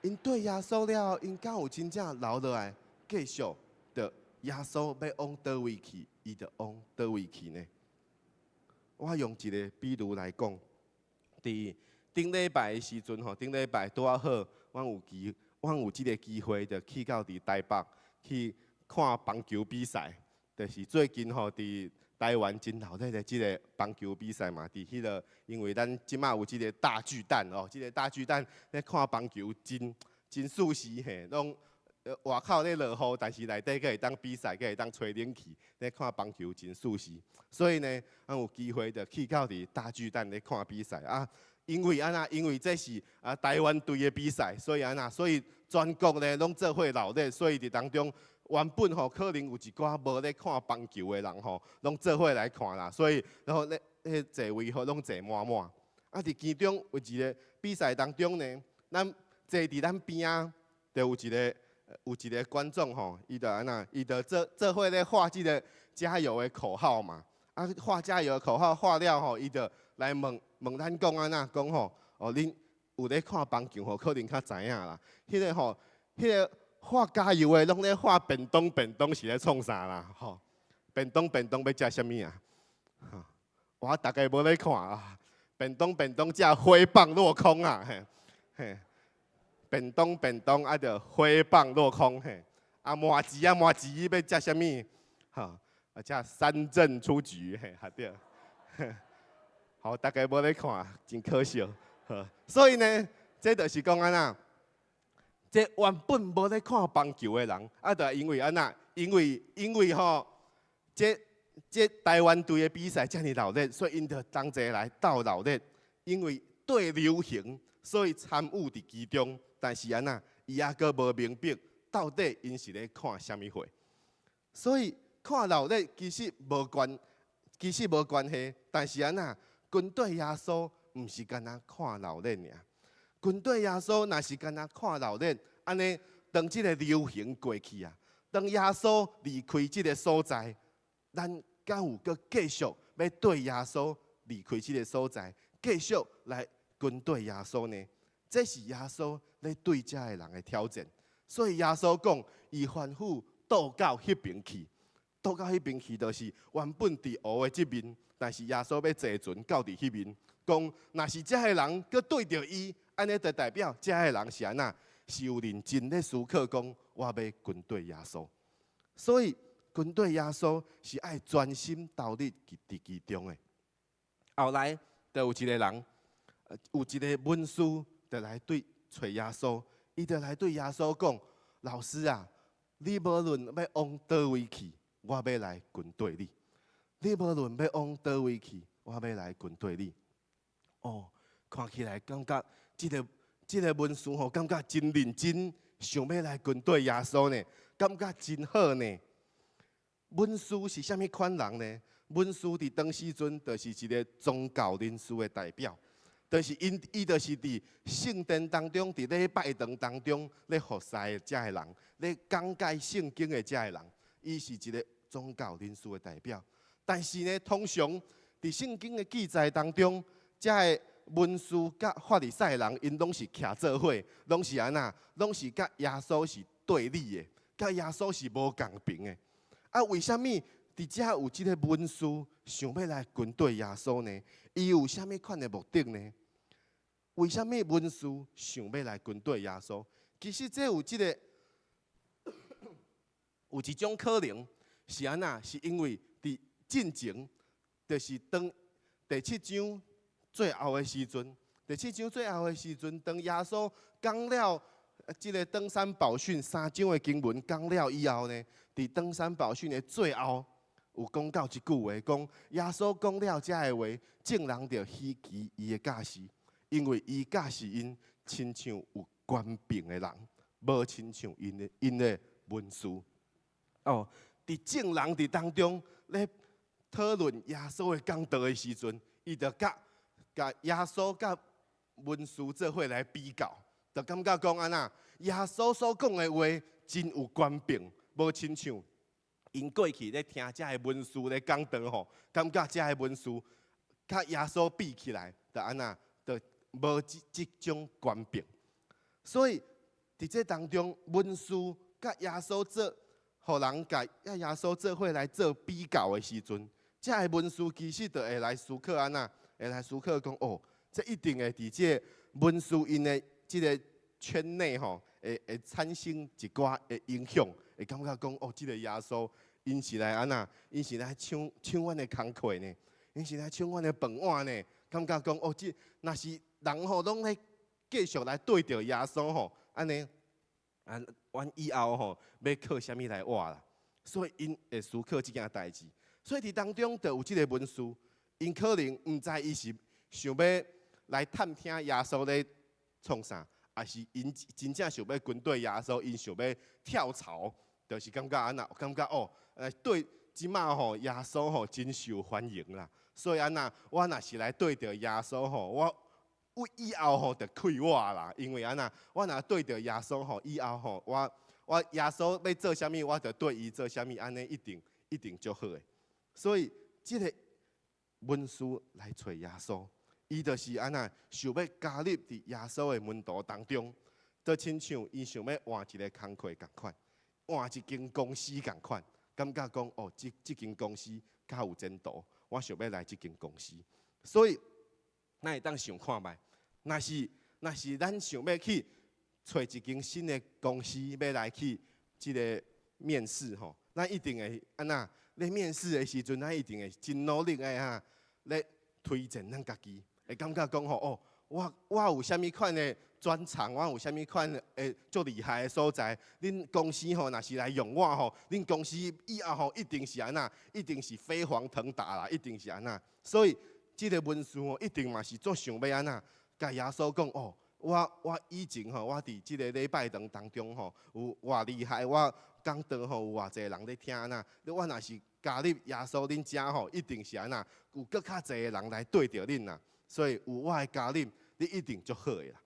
Speaker 1: ？𪜶綴耶穌了後，𪜶敢有真正留落來繼續的？耶穌欲往佗位去，伊就往佗位去呢？我用一个比喻來講，佇頂禮拜的時陣吼，頂禮拜拄仔好，阮有這个機會，就去到佇台北去看棒球比賽。就是最近吼，佇台灣真鬧熱的這个棒球比賽嘛，佇彼个，因為咱這馬有這个大巨蛋哦，這个大巨蛋咧看棒球真真舒適嘿，攏外口咧落雨，但是內底閣會當比賽，閣會當吹冷氣，咧看棒球真舒適。所以呢，阮有機會就去到佇大巨蛋咧看比賽啊。因為按怎？因為這是啊台灣隊的比賽，所以按怎？所以全國呢攏做伙鬧熱，所以佇當中原本吼可能有一寡無咧看棒球的人吼，攏做伙來看啦。所以然後咧，彼座位吼攏坐滿滿。啊，佇其中有一个比賽當中呢，咱坐佇咱邊仔，就有一个觀眾吼，伊就按怎？伊就做做伙咧喊這个加油的口號嘛。啊，喊加油的口號喊了吼，伊就來問問咱講按怎講吼？哦，恁有咧看棒球吼，可能較知影啦。彼个吼，彼个喊加油的，攏咧喊便當便當是咧創啥啦？吼，便當便當欲食啥物啊？我大概無咧看啊。便當便當食揮棒落空啊！嘿，嘿，便當便當啊，著揮棒落空嘿。啊，麻糬啊麻糬，欲食啥物？吼，啊，食三振出局嘿，哈對。好，大家無咧看，真可惜。好，所以呢，這就是講按怎？這原本無咧看棒球的人，啊，就因為按怎？因為吼，這台灣隊的比賽遮爾鬧熱，所以𪜶就同齊來鬥鬧熱。因為對流行，所以參與佇其中。但是按怎？伊猶閣無明白到底𪜶是咧看啥物貨。所以看鬧熱其實無關，其實無關係，但是按怎跟綴耶穌，毋是干焦看鬧熱爾。跟綴耶穌，若是干焦看鬧熱，按呢當這个流行過去啊，當耶穌離開這个所在，咱敢有閣繼續欲綴耶穌離開這个所在，繼續來跟綴耶穌呢？這是耶穌咧對遮个人的挑戰。所以耶穌講，伊吩咐倒到彼爿去，倒到彼爿去，就是原本佇湖的這面，但是耶穌欲坐船到佇彼面，講若是遮个人閣綴著伊，按呢就代表遮个人是按怎？是有認真咧思考講，我欲跟綴耶穌。所以跟綴耶穌是愛專心投入佇其中的。後來就有一个人，有一个文士就來對揣耶穌，伊就來對耶穌講：老師啊，你無論欲往佗位去，我欲來跟綴你。你無論欲往佗位去，我欲來跟綴你。哦，看起來感覺這个文士吼，感覺真認真，想欲來跟綴耶穌呢，感覺真好呢。文士是啥物款人呢？文士佇當時陣就是一个宗教人士的代表，就是𪜶伊就是佇聖殿當中，佇禮拜堂當中咧服侍的遮个人，咧講解聖經的遮個人，伊是一个宗教人士的代表。但是呢，通常佇聖經的記載當中，遮个文士佮法利賽人，𪜶攏是徛做伙，攏是按怎？攏是佮耶穌是對立的，佮耶穌是無仝爿的。啊，為啥物佇遮有這个文士想欲來跟綴耶穌呢？伊有啥物款的目的呢？為啥物文士想欲來跟綴耶穌？其實這有這个有一種可能是按怎？是因為佇進前，就是當第七章最後的時陣，第七章最後的時陣，當耶穌講了這个登山寶訓三章的經文講了以後呢，佇登山寶訓的最後有講到一句話，講耶穌講了遮个話，眾人就稀奇伊的教示，因為伊教示𪜶親像有權柄的人，無親像𪜶的文士。哦，佇眾人佇當中咧討論耶穌的講道的時陣，伊就共耶穌佮文士做伙來比較，就感覺講按怎，耶穌所講的話真有權柄，無親像𪜶過去咧聽遮个文士咧講道吼，感覺遮个文士佮耶穌比起來，就按怎，就無這種權柄。所以佇這當中，文士佮耶穌做，予人共耶穌做伙來做比較的時陣，遮个文士其實就會來思考按怎，會來思考講哦，這一定會佇這个文士𪜶的這个圈內吼，會產生一寡的影響，會感覺講哦，這个耶穌𪜶是來按怎？𪜶是來搶阮的工課呢？𪜶是來搶阮的飯碗呢？感覺講哦，這若是人吼攏咧繼續來綴著耶穌吼，按呢，啊，阮以後吼欲靠啥物來活啦？所以𪜶會思考這件代誌。所以佇當中就有這个文士，𪜶可能毋知伊是想欲來探聽耶穌咧創啥，抑是𪜶真正想欲跟綴耶穌，𪜶想欲跳槽，就是感覺按怎？感覺哦，對，這馬吼耶穌吼真受歡迎啦。所以按怎，我若是來綴著耶穌吼，我以後吼就開我啦。因為按怎，我若綴著耶穌吼，以後吼我耶穌欲做啥物，我就綴伊做啥物，按呢一定一定足好的。所以這个文士來揣耶穌，伊就是按怎想欲加入佇耶穌的門徒當中，就親像伊想欲換一个工課仝款，換一間公司仝款，感覺講哦，這間公司較有前途，我想欲來這間公司。所以，咱會當想看覓，若是咱想欲去揣一間新的公司，欲來去這个面試吼，咱一定會按怎？咧面試的時陣，咱一定會真努力的哈，咧推薦咱家己，會感覺講吼哦，我有啥物款的專長，我有啥物款的足厲害的所在，恁公司吼若是來用我吼，恁公司以後吼一定是按怎？一定是飛黃騰達啦，一定是按怎？所以這个文士吼，一定嘛是足想欲按怎？共耶穌講哦，我以前吼，我佇這个禮拜堂當中吼，有偌厲害，我講道吼有偌濟人咧聽按怎？我若是加入耶穌恁遮吼，一定是按怎，有閣較濟的人來綴著恁啦。所以有我的加入，你一定足好的啦。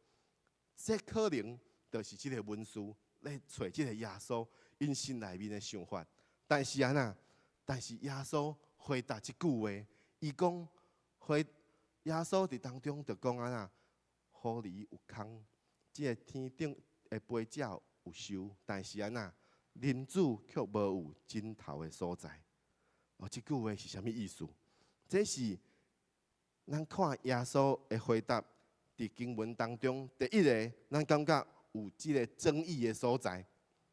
Speaker 1: 這可能就是這個文士咧揣這個耶穌𪜶心內面的想法。但是按怎？但是耶穌回答這句話，伊講回耶穌佇當中就講按怎？狐狸有空，這个天頂的飛鳥有巢，但是按怎？人子卻無有枕頭的所在。哦，這句話是啥物意思？這是咱看耶穌的回答，佇經文當中，第一个，咱感覺有這个爭議的所在。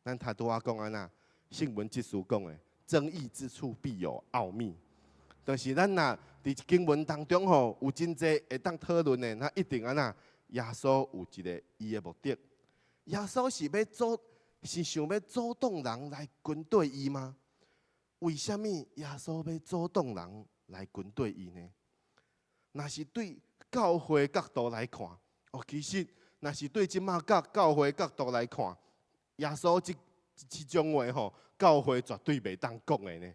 Speaker 1: 咱頭拄仔講按怎？聖文這書講的，爭議之處必有奧秘。就是咱若佇經文當中吼，有真濟會當討論的，那一定按怎？耶穌有一个伊的目的。耶穌是欲阻，是想欲阻擋人來跟綴伊嗎？為啥物耶穌欲阻擋人來跟綴伊呢？若是對教會角度來看，哦，其實若是對這馬教教會角度來看，耶穌這這種話吼，教會絕對袂當講的呢。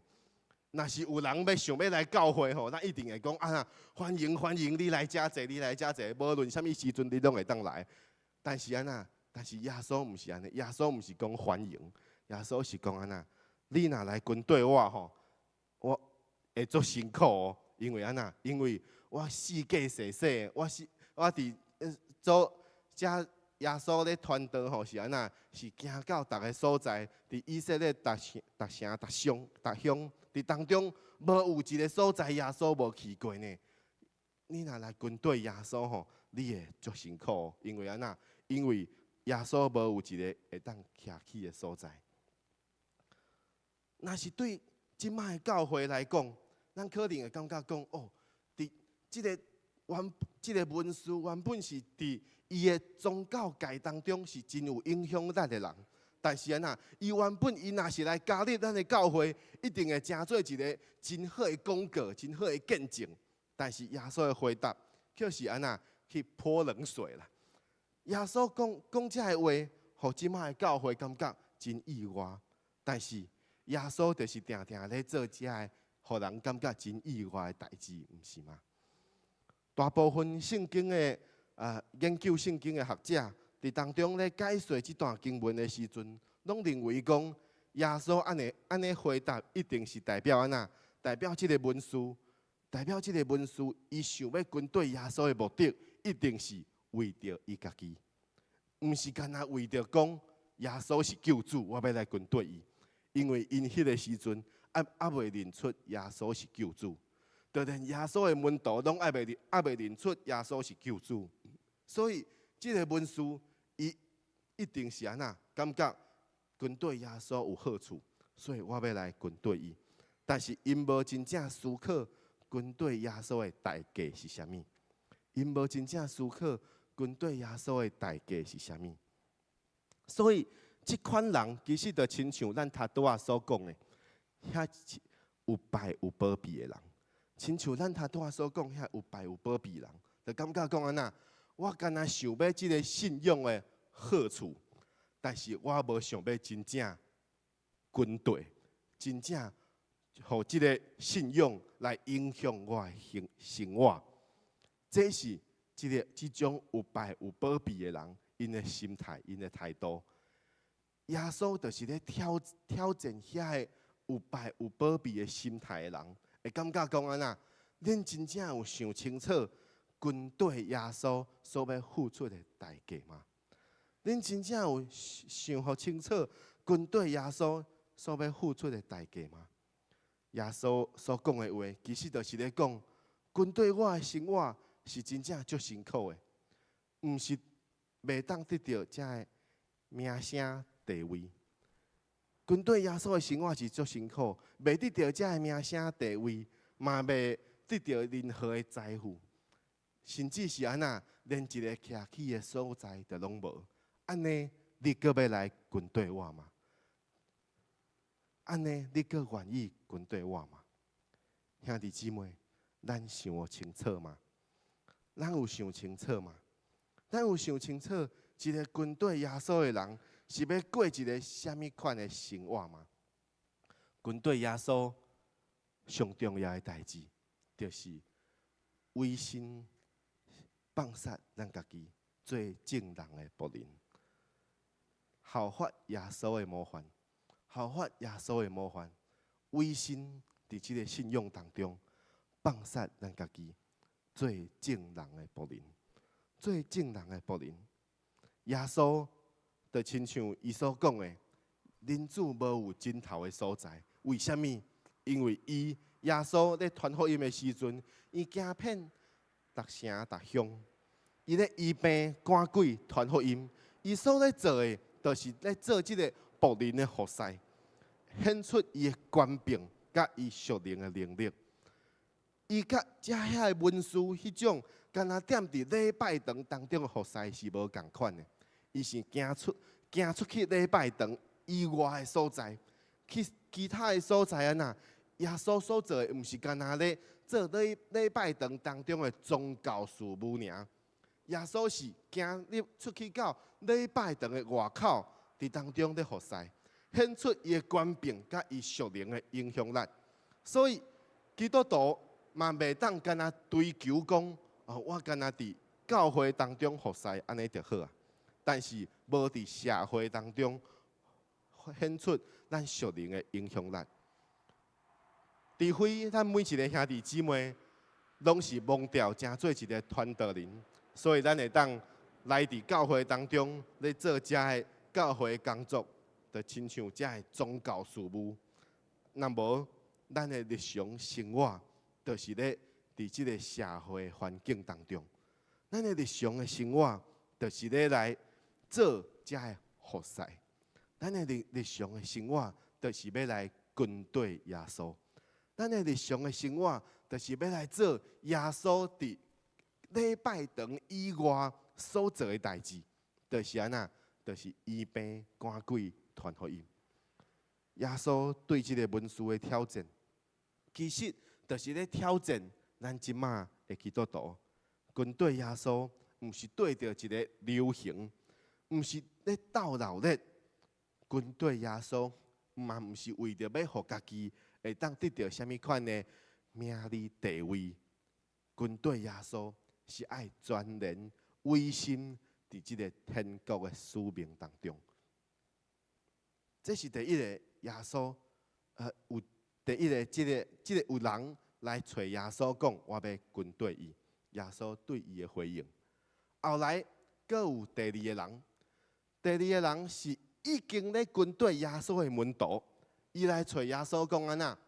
Speaker 1: 若是有人欲想欲來教會吼，咱一定會講啊，歡迎歡迎你來遮坐，你來遮坐，無論啥物時陣你攏會當來。但是按怎？但是耶穌毋是按呢，耶穌毋是講歡迎，耶穌是講按怎？你若來跟綴我吼，我會足辛苦哦，因為按怎？因為我四界踅踅，我是我佇做遮耶穌咧傳道吼是按怎？是行到逐个所在，佇以色列逐城、逐城、逐鄉、逐鄉，佇當中無有一个所在耶穌無去過呢。你若來跟綴耶穌吼，你會足辛苦，因為按怎？因為耶穌無有一个會當徛起的所在。若是對這擺的教會來講，咱可能會感覺講哦，佇這个原這个文士原本是佇伊的宗教界當中是真有影響力的人，但是按怎？伊原本伊若是來加入咱的教會，一定會成做一个真好的廣告，真好的見證。但是耶穌的回答卻是按怎？去潑冷水啦。耶穌講講這个話，予這擺的教會感覺真意外。但是耶穌就是定定咧做這个，予人感覺真意外的代誌，毋是嗎？大部分聖經的啊研究聖經的學者，佇當中咧解說這段經文的時陣，攏認為講耶穌按呢按呢回答，一定是代表按怎？代表這个文士，代表這个文士，伊想欲跟綴耶穌的目的，一定是為著伊家己，毋是干焦為著講耶穌是救主，我欲來跟綴伊。因為𪜶彼个時陣猶未認出耶穌是救主，就連耶穌的門徒攏猶未認出耶穌是救主，所以這个文士伊一定是按怎？感覺跟綴耶穌有好處，所以我欲來跟綴伊。但是𪜶無真正思考跟綴耶穌的代價是啥物，𪜶無真正思考跟綴耶穌的代價是啥物，所以這款人其實就親像咱頭拄仔所講的，遐有拜有保庇的人，親像咱頭拄仔所講，遐有拜有保庇人，就感覺講按怎？我干焦想欲這个信仰的好處，但是我無想欲真正跟綴，真正予這个信仰來影響我的生生活。這是這个這種有拜有保庇的人，𪜶的心態，𪜶的態度。耶穌就是咧挑挑戰遐个有拜有保庇的心態的人，會感覺講按怎？恁真正有想清楚跟綴耶穌所欲付出的代價嗎？恁真正有想予清楚跟綴耶穌所欲付出的代價嗎？耶穌所講的話，其實就是咧講，跟綴我的生活是真正足辛苦的，毋是袂當得著這个名聲地位。跟綴耶穌的生活是足辛苦，袂得著這个名聲地位，嘛袂得著任何的財富，甚至是按怎，連一个徛起的所在都攏無。按呢，你閣欲來跟綴我嗎？按呢，你閣願意跟綴我嗎？兄弟姊妹，咱想予清楚嗎？咱有想清楚嗎？咱有想清楚，一个跟綴耶穌的人是欲過一个啥物款的生活嗎？跟綴耶穌上重要的代誌，就是委身放殺咱家己做眾人的僕人，效法耶穌的模範，效法耶穌的模範，委身佇這个信仰當中，放殺咱家己做眾人的僕人，做眾人的僕人。耶穌就親像伊所講的，恁主無有枕頭的所在，為啥物？因為伊耶穌咧傳福音的時陣，伊行遍逐城逐鄉，伊咧醫病趕鬼傳福音，伊所咧做的，就是咧做這个僕人的服侍，顯出伊的權柄佮伊屬靈的能力。伊佮遮遐的文士彼種，敢若踮佇禮拜堂當中的服侍是無仝款的。伊是行出去禮拜堂以外的所在，去其他的所在按怎？耶穌所做的，毋是干焦咧做禮拜堂當中的宗教事務爾。耶穌是行入出去到禮拜堂的外口，佇當中咧服侍，顯出伊的權柄佮伊屬靈的影響力。所以基督徒嘛袂當干焦追求講，哦，我干焦佇教會當中服侍，按呢就好啊。但是無佇社會當中顯出咱屬靈的影響力。除非咱每一个兄弟姊妹攏是蒙召成做一个傳道人，所以咱會當來佇教會當中咧做遮个教會工作，就親像遮个宗教事務。若無，咱的日常生活就是咧佇這个社會環境當中，咱的日常的生活就是咧來做遮个服侍。咱的日日常的生活就是欲來跟綴耶穌。咱的日常的生活，就是欲來做耶穌佇禮拜堂以外所做的代誌，就是按怎？就是醫病趕鬼傳福音。耶穌對這个文士的挑戰，其實就是咧挑戰咱這馬的基督徒。跟綴耶穌，毋是綴著一个流行，毋是咧鬥鬧熱。跟綴耶穌，嘛毋是為著欲予家己會當得著啥物款的名利地位。跟綴耶穌是愛全然委身佇這个天國的使命當中。這是第一个耶穌，有第一个這个有人來揣耶穌講，我欲跟綴伊。耶穌對伊的回應。後來，閣有第二个人，第二个人是已經咧跟綴耶穌的門徒，伊來揣耶穌講按怎？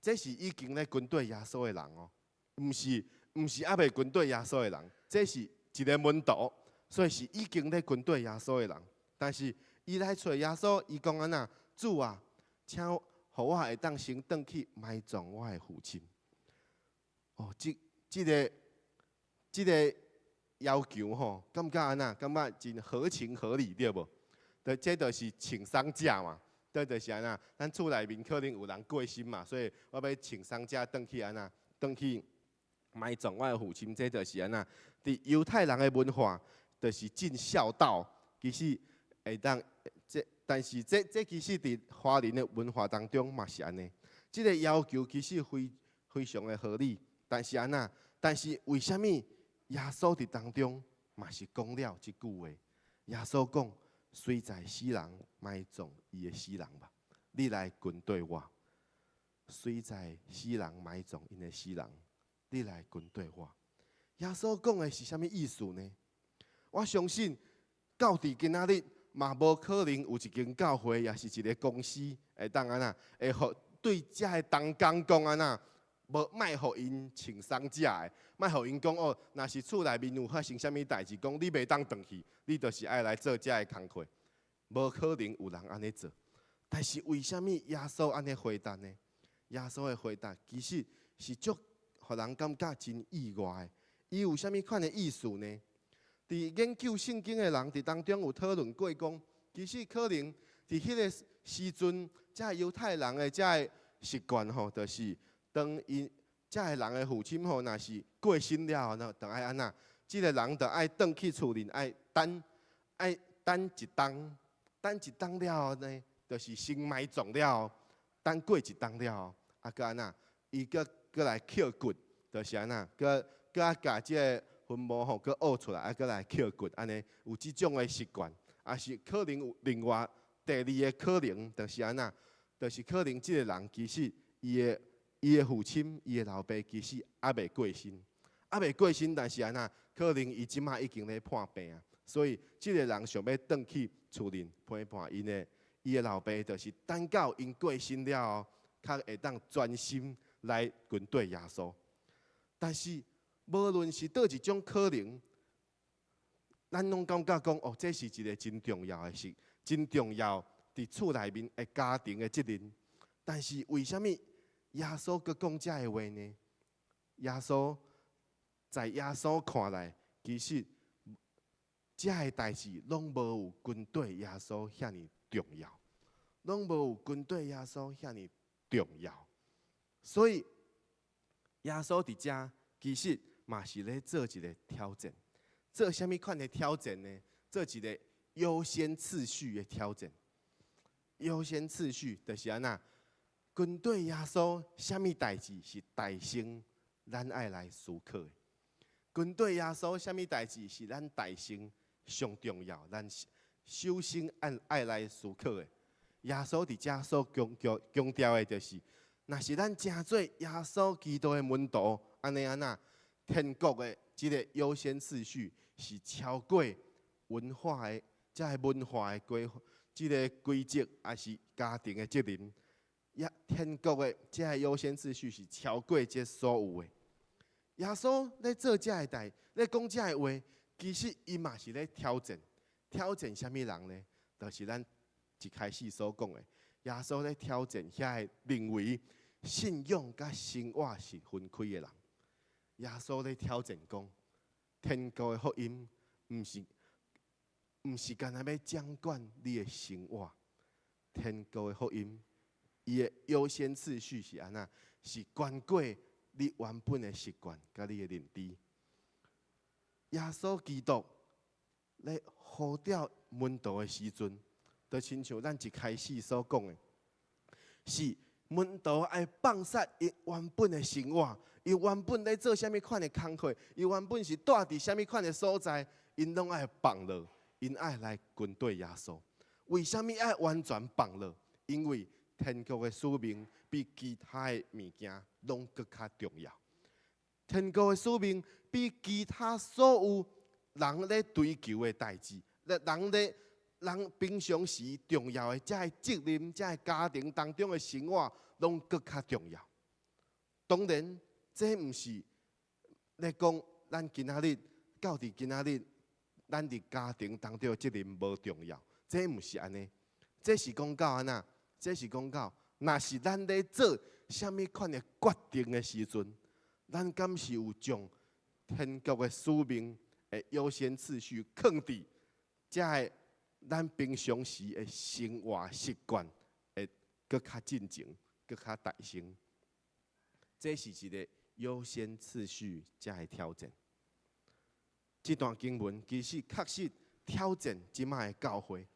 Speaker 1: 這是已經咧跟綴耶穌的人哦，毋是猶未跟綴耶穌的人，這是一个門徒，所以是已經咧跟綴耶穌的人。但是伊來揣耶穌，伊講按怎？主啊，請予我會當先轉去埋葬我的父親。哦，這個要求吼，感覺按怎？感覺真合情合理對無？對，這就是請喪假嘛。這就是按怎？咱厝內面可能有人過身嘛，所以我欲請喪假轉去按怎？轉去埋葬我的父親。這就是按怎？佇猶太人的文化，就是盡孝道。其實會當這，但是這其實佇華人的文化當中嘛是按呢。這个要求其實非常的合理，但是按怎？但是為啥物耶穌佇當中嘛是講了這句話？耶穌講：隨在死人埋葬伊的死人吧，你來跟綴我。隨在死人埋葬𪜶的死人，你來跟綴我。耶穌講的是啥物意思呢？我相信到佇今仔日嘛，無可能有一間教會，抑是一个公司會當按怎，會予對遮个同工講按怎？無莫予𪜶請喪假的，莫予𪜶講哦，若是厝內面有發生啥物代誌，講你袂當轉去，你就是愛來做遮个工課。無可能有人按呢做。但是為啥物耶穌按呢回答呢？耶穌的回答其實是足予人感覺真意外的。伊有啥物款的意思呢？佇研究聖經的人佇當中有討論過，講其實可能佇彼个時陣，遮猶太人的遮个習慣吼，就是當𪜶遮个人的父親吼，若是過身了後，就愛按怎？這个人就愛轉去厝裡，愛等一冬，等一冬了後呢，就是先埋葬了後，等過一冬了後，啊，閣按怎？伊閣閣來抾骨，就是按怎？閣閣愛共這个墳墓吼，閣挖出來，啊，閣來抾骨，按呢有這種的習慣。抑是可能有另外第二个可能，就是按怎？就是可能這个人其實伊的父親、伊的老爸其實猶未過身，猶未過身，但是按怎？可能伊這馬已經咧破病啊，所以這个人想欲轉去厝裡陪伴伊的老爸，就是等到𪜶過身了後，較會當專心來跟綴耶穌。但是無論是佗一種可能，咱攏感覺講哦，這是一个真重要的事，真重要佇厝內面的家庭的責任。但是為啥物耶穌閣講這个話呢？耶穌在耶穌看來，其實這个代誌攏無有跟綴耶穌遐爾重要，攏無有跟綴耶穌遐爾重要。所以耶穌佇遮其實嘛是咧做一个挑戰，做啥物款的挑戰呢？做一个優先次序的挑戰。優先次序就是按怎？跟綴耶穌，啥物代誌是大先咱愛來思考的？跟綴耶穌，啥物代誌是咱大先上重要？咱首先愛來思考的。耶穌佇遮所強調的就是，若是咱成做耶穌基督的門徒，按呢按怎？天國的這个優先次序是超過文化的，這个文化的規，這个規則，抑是家庭的責任。耶，天國的這个優先次序是超過這所有的。耶穌咧做這个代，咧講這个話，其實伊嘛是咧挑戰，挑戰啥物人呢？就是咱一開始所講的，耶穌咧挑戰遐个認為信仰佮生活是分開的人。耶穌咧挑戰講，天國的福音毋是干焦欲掌管你的生活，天國的福音，伊的優先次序是按怎？是懸過你原本的習慣佮你的認知。耶穌基督咧呼召門徒的時陣，就親像咱一開始所講的，是門徒愛放捨伊原本的生活，伊原本咧做啥物款的工課，伊原本是蹛佇啥物款的所在，𪜶攏愛放落，𪜶愛來跟綴耶穌。為啥物愛完全放落？因為天國的使命比其他的物件攏閣較重要。天國的使命比其他所有人咧追求的代誌，人平常時重要的這个責任、這个家庭當中的生活，攏閣較重要。當然，這毋是咧講咱今仔日到佇今仔日，咱佇家庭當中的責任無重要，這毋是按呢。這是講到按怎？這是講到，若是咱咧做啥物款的決定的時陣，咱敢是有將天國的使命的優先次序囥佇這个咱平常時的生活習慣會閣較進前，閣較大先。這是一个優先次序這个挑戰。這段經文其實確實挑戰這馬的教會，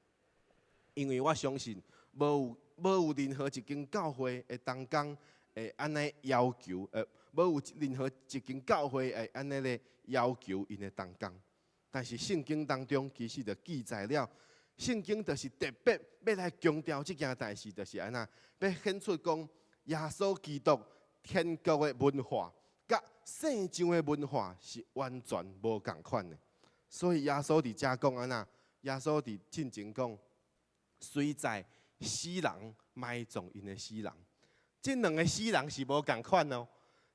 Speaker 1: 因為我相信無有任何一間教會的同工會按呢要求，無有任何一間教會會按呢咧要求𪜶的同工。但是聖經當中其實就記載了，聖經就是特別欲來強調這件代誌，就是按怎，欲顯出講耶穌基督天國的文化，佮世上的文化是完全無仝款的。所以耶穌佇遮講按怎，耶穌佇進前講，隨在死人埋葬𪜶的死人，這兩个死人是無仝款哦。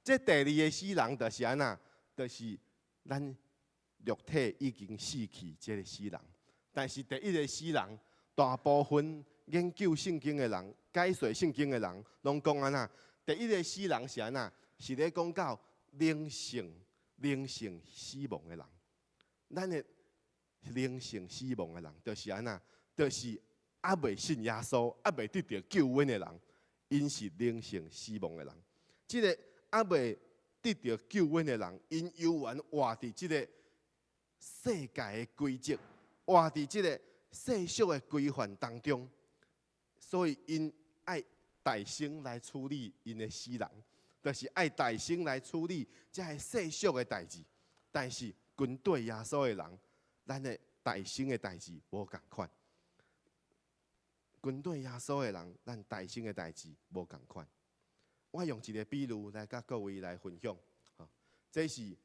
Speaker 1: 這第二个死人就是按怎，就是咱肉體已經死去這个死人。但是第一个死人，大部分研究聖經的人、解說聖經的人，攏講按怎？第一个死人是按怎？是咧講到靈性死亡的人。咱的靈性死亡的人，就是按怎？就是猶未信耶穌、猶未得著救恩的人，𪜶是靈性死亡的人。這个猶未得著救恩的人，𪜶猶原活佇這个世界的規則，活佇這个世俗的規範當中，所以𪜶愛代先來處理𪜶的死人，就是愛代先來處理遮个世俗的代誌。但是跟綴耶穌的人，咱的代先的代誌無仝款。跟綴耶穌的人，咱代先的代誌無仝款。我用一个比喻來佮各位來分享。這是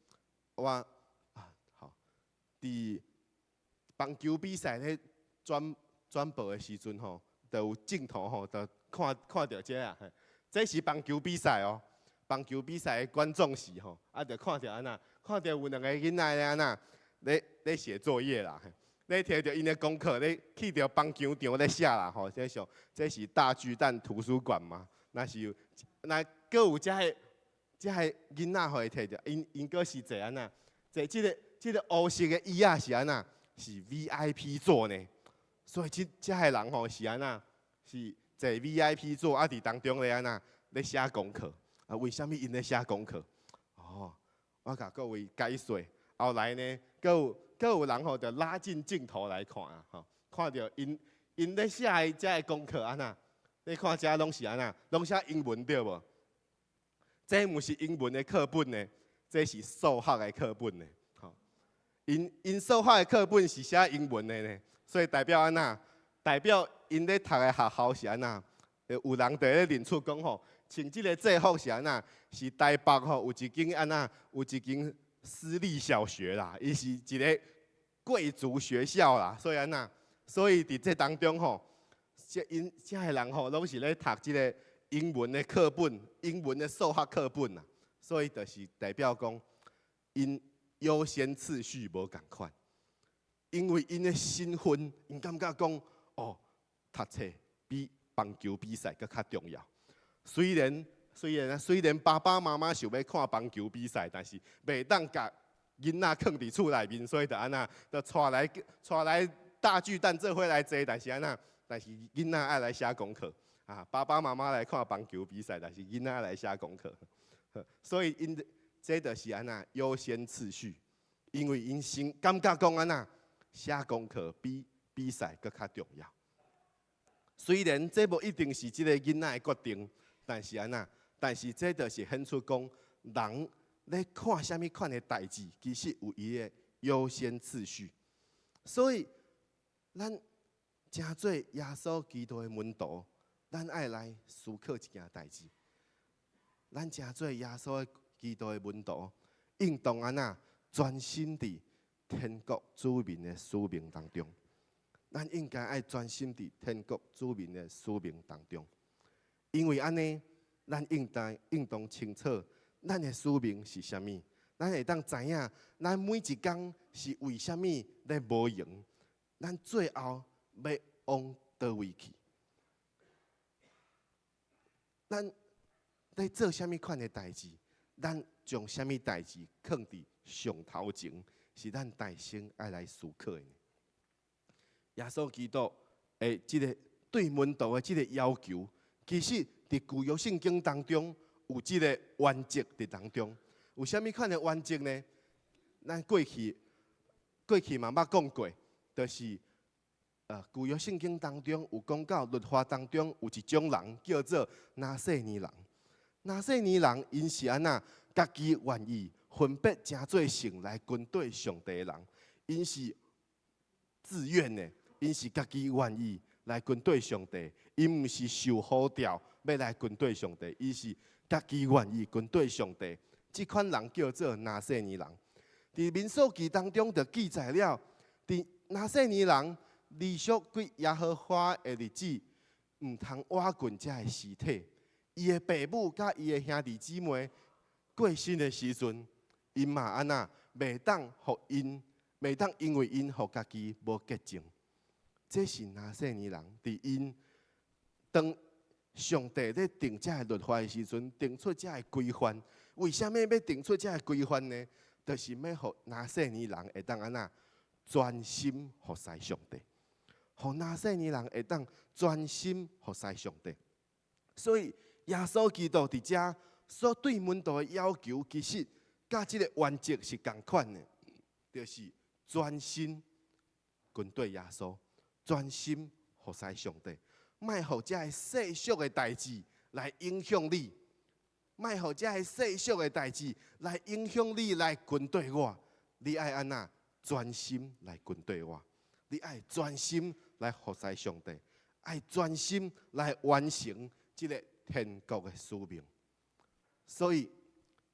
Speaker 1: 我啊，好，佇棒球比賽咧轉轉播的時陣吼，就有鏡頭吼，就看看著這啊。這是棒球比賽哦，棒球比賽的觀眾席吼，啊，就看著按怎，看著有兩个囡仔咧按怎，咧咧寫作業啦，咧提著𪜶的功課咧去著棒球場咧寫啦吼。這是大巨蛋圖書館嘛？若是有，若閣有遮个遮个囡仔予伊提著，𪜶𪜶閣是坐按怎？坐這個烏色的椅仔是按怎？是 VIP 座呢。所以這遮个人吼是按怎？是坐 VIP 座，啊，佇當中咧按怎？咧寫功課。啊，為啥物𪜶咧寫功課？哦，我共各位解說。後來呢，閣有閣有人吼，就拉近鏡頭來看啊，吼，看著𪜶𪜶咧寫的遮个功課按怎？你看遮攏是按怎？攏寫英文對無？這毋是英文的課本呢，這是數學的課本呢。吼，𪜶𪜶數學的課本是寫英文的呢，所以代表按怎？代表𪜶咧讀的學校是按怎？有人佇咧認出講吼，穿這个制服是按怎？是台北吼有一間按怎？有一間私立小學啦，伊是一个貴族學校啦，所以按怎？所以佇這當中吼，這𪜶遮个人吼，攏是咧讀這个英文的課本，英文的數學課本啦，所以就是代表講，𪜶優先次序無仝款，因為𪜶的身份，𪜶感覺講，哦，讀冊比棒球比賽閣較重要。雖然爸爸媽媽想欲看棒球比賽，但是袂當共囡仔囥佇厝內面，所以就按怎，就帶來帶來大巨蛋做伙來坐，但是按怎？但是囡仔愛來寫功課啊！爸爸媽媽來看棒球比賽，但是囡仔愛來寫功課。所以𪜶這就是按怎優先次序，因為𪜶先感覺講按怎寫功課比比賽閣較重要。雖然這無一定是這個囡仔的決定，但是按怎？但是這就是顯出講，人咧看啥物款的代誌，其實有伊的優先次序。所以，咱成做耶穌基督的門徒，咱愛來思考一件代誌。咱成做耶穌基督的門徒，應當按怎專心佇天國子民的使命當中。咱應該愛專心佇天國子民的使命當中，因為按呢，咱應當應當清楚咱的使命是啥物，咱會當知影咱每一工是為啥物咧無閒，咱最後欲往佗位去？咱咧做啥物款的代誌？咱將啥物代誌囥佇上頭前，是咱代先愛來思考的。耶穌基督的這个對門徒的這个要求，其實佇舊約聖經當中有這个原則佇當中。有啥物款的原則呢？咱過去嘛捌講過，就是舊約聖經當中有講到律法當中有一種人叫做拿細耳人。拿細耳人𪜶是按怎？家己願意分別成做聖來跟綴上帝的人，𪜶是自願的，𪜶是家己願意來跟綴上帝，𪜶毋是受呼召欲來跟綴上帝，伊是家己願意跟綴上帝。這款人叫做拿細耳人。佇民數記當中就記載了，佇拿細耳人離屬歸耶和華的日子，毋通倚近這个屍體。伊的爸母佮伊的兄弟姊妹過身的時陣，𪜶嘛按怎袂當予𪜶，袂當因為𪜶予家己無潔淨。這是拿細耳人佇𪜶當上帝咧定這个律法的時陣，定出這个規範。為啥物欲定出這个規範呢？就是欲予拿細耳人會當按怎專心服侍上帝，予拿細耳人會當專心服侍上帝。所以耶穌基督佇遮所對門徒的要求，其實佮這个原則是仝款的，就是專心跟綴耶穌，專心服侍上帝，莫予這个世俗的代誌來影響你，莫予這个世俗的代誌來影響你來跟綴我。你愛按怎專心來跟綴我？你愛專心來服侍上帝，愛專心來完成這个天國的使命。所以，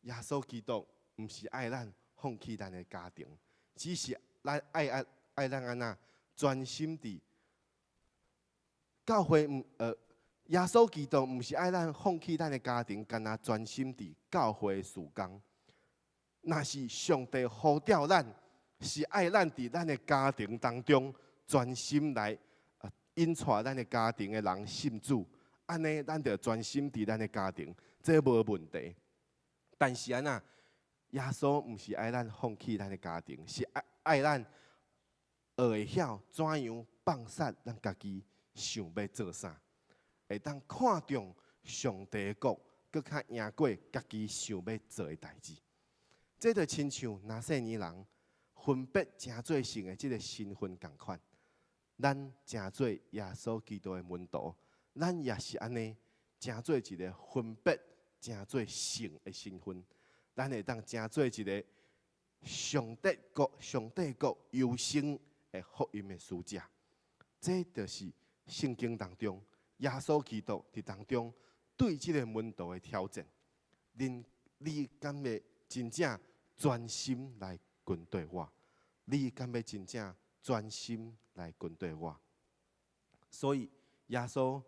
Speaker 1: 耶穌基督毋是愛咱放棄咱的家庭，只是咱愛愛愛咱按怎專心佇教會毋耶穌基督毋是愛咱放棄咱的家庭，干焦專心佇教會事工。若是上帝呼召咱，是愛咱佇咱的家庭當中專心來引帶咱的家庭的人信主，按呢咱就專心佇咱的家庭，這無問題。但是按怎，耶穌毋是愛咱放棄咱的家庭，是愛愛咱學會曉怎樣放殺咱家己想欲做啥，會當看重上帝的國，閣較贏過家己想欲做的代誌。這就親像拿細耳人分別成做聖的這个身份仝款，咱成做耶穌基督的門徒，咱也是按呢，成做一个分別成做聖的身份，咱會當成做一个上帝國、上帝國優先的福音的使者。這就是聖經當中耶穌基督佇當中對這个門徒的挑戰。恁你敢會真正專心來跟綴我？你敢欲真正專心來跟綴我？所以耶穌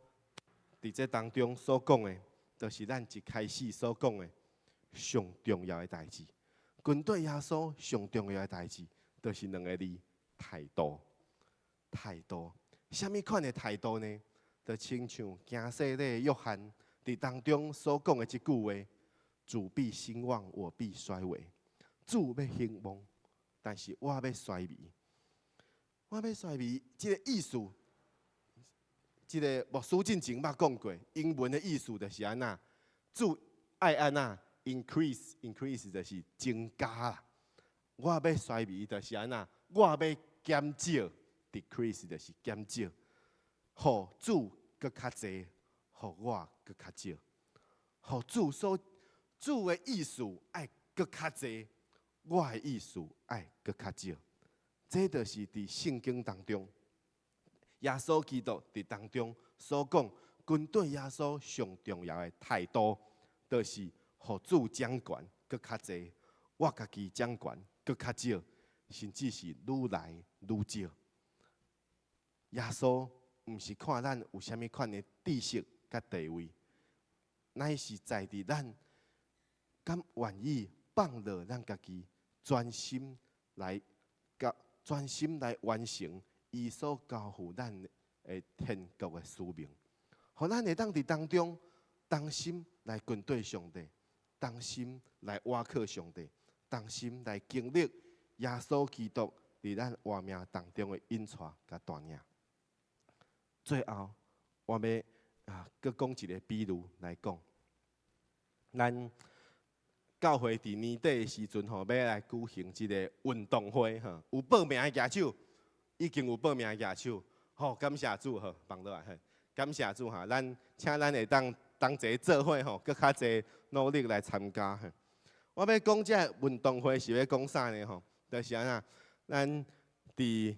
Speaker 1: 佇這當中所講的，就是咱一開始所講的上重要的代誌。跟綴耶穌上重要的代誌，就是兩个字：態度。態度，啥物款的態度呢？就親像行洗禮的約翰佇當中所講的這句話：主必興旺，我必衰微。主欲興旺，但是我欲衰微。我欲衰微，這个意思，這个牧師進前捌講過，英文的意思就是按怎？主愛按怎？increase，increase 就是增加啦。我欲衰微就是按怎？我欲減少，decrease 就是減少。予主閣較濟，予我閣較少。予主所主的意思愛閣較濟，我的意思愛閣較少。這就是佇聖經當中，耶穌基督佇當中所講，跟綴耶穌上重要的態度，就是予主掌權閣較濟，我家己掌權閣較少，甚至是愈來愈少。耶穌毋是看咱有啥物款的知識佮地位，乃是在佇咱敢願意放落咱家己，專心來佮專心來完成伊所交付咱的天國的使命，予咱會當佇當中同心來跟綴上帝，同心來倚靠上帝，同心來經歷耶穌基督佇咱活命當中的引帶佮帶領。最後，我欲閣講一个比喻來講，咱教會佇年底的時陣吼，欲來舉行這个運動會吼，有報名的舉手，已經有報名的舉手，好，感謝主吼，放落來嘿，感謝主哈，咱請咱會當同齊做伙吼，閣較濟努力來參加。我欲講這个運動會是欲講啥呢？吼，就是按怎，咱佇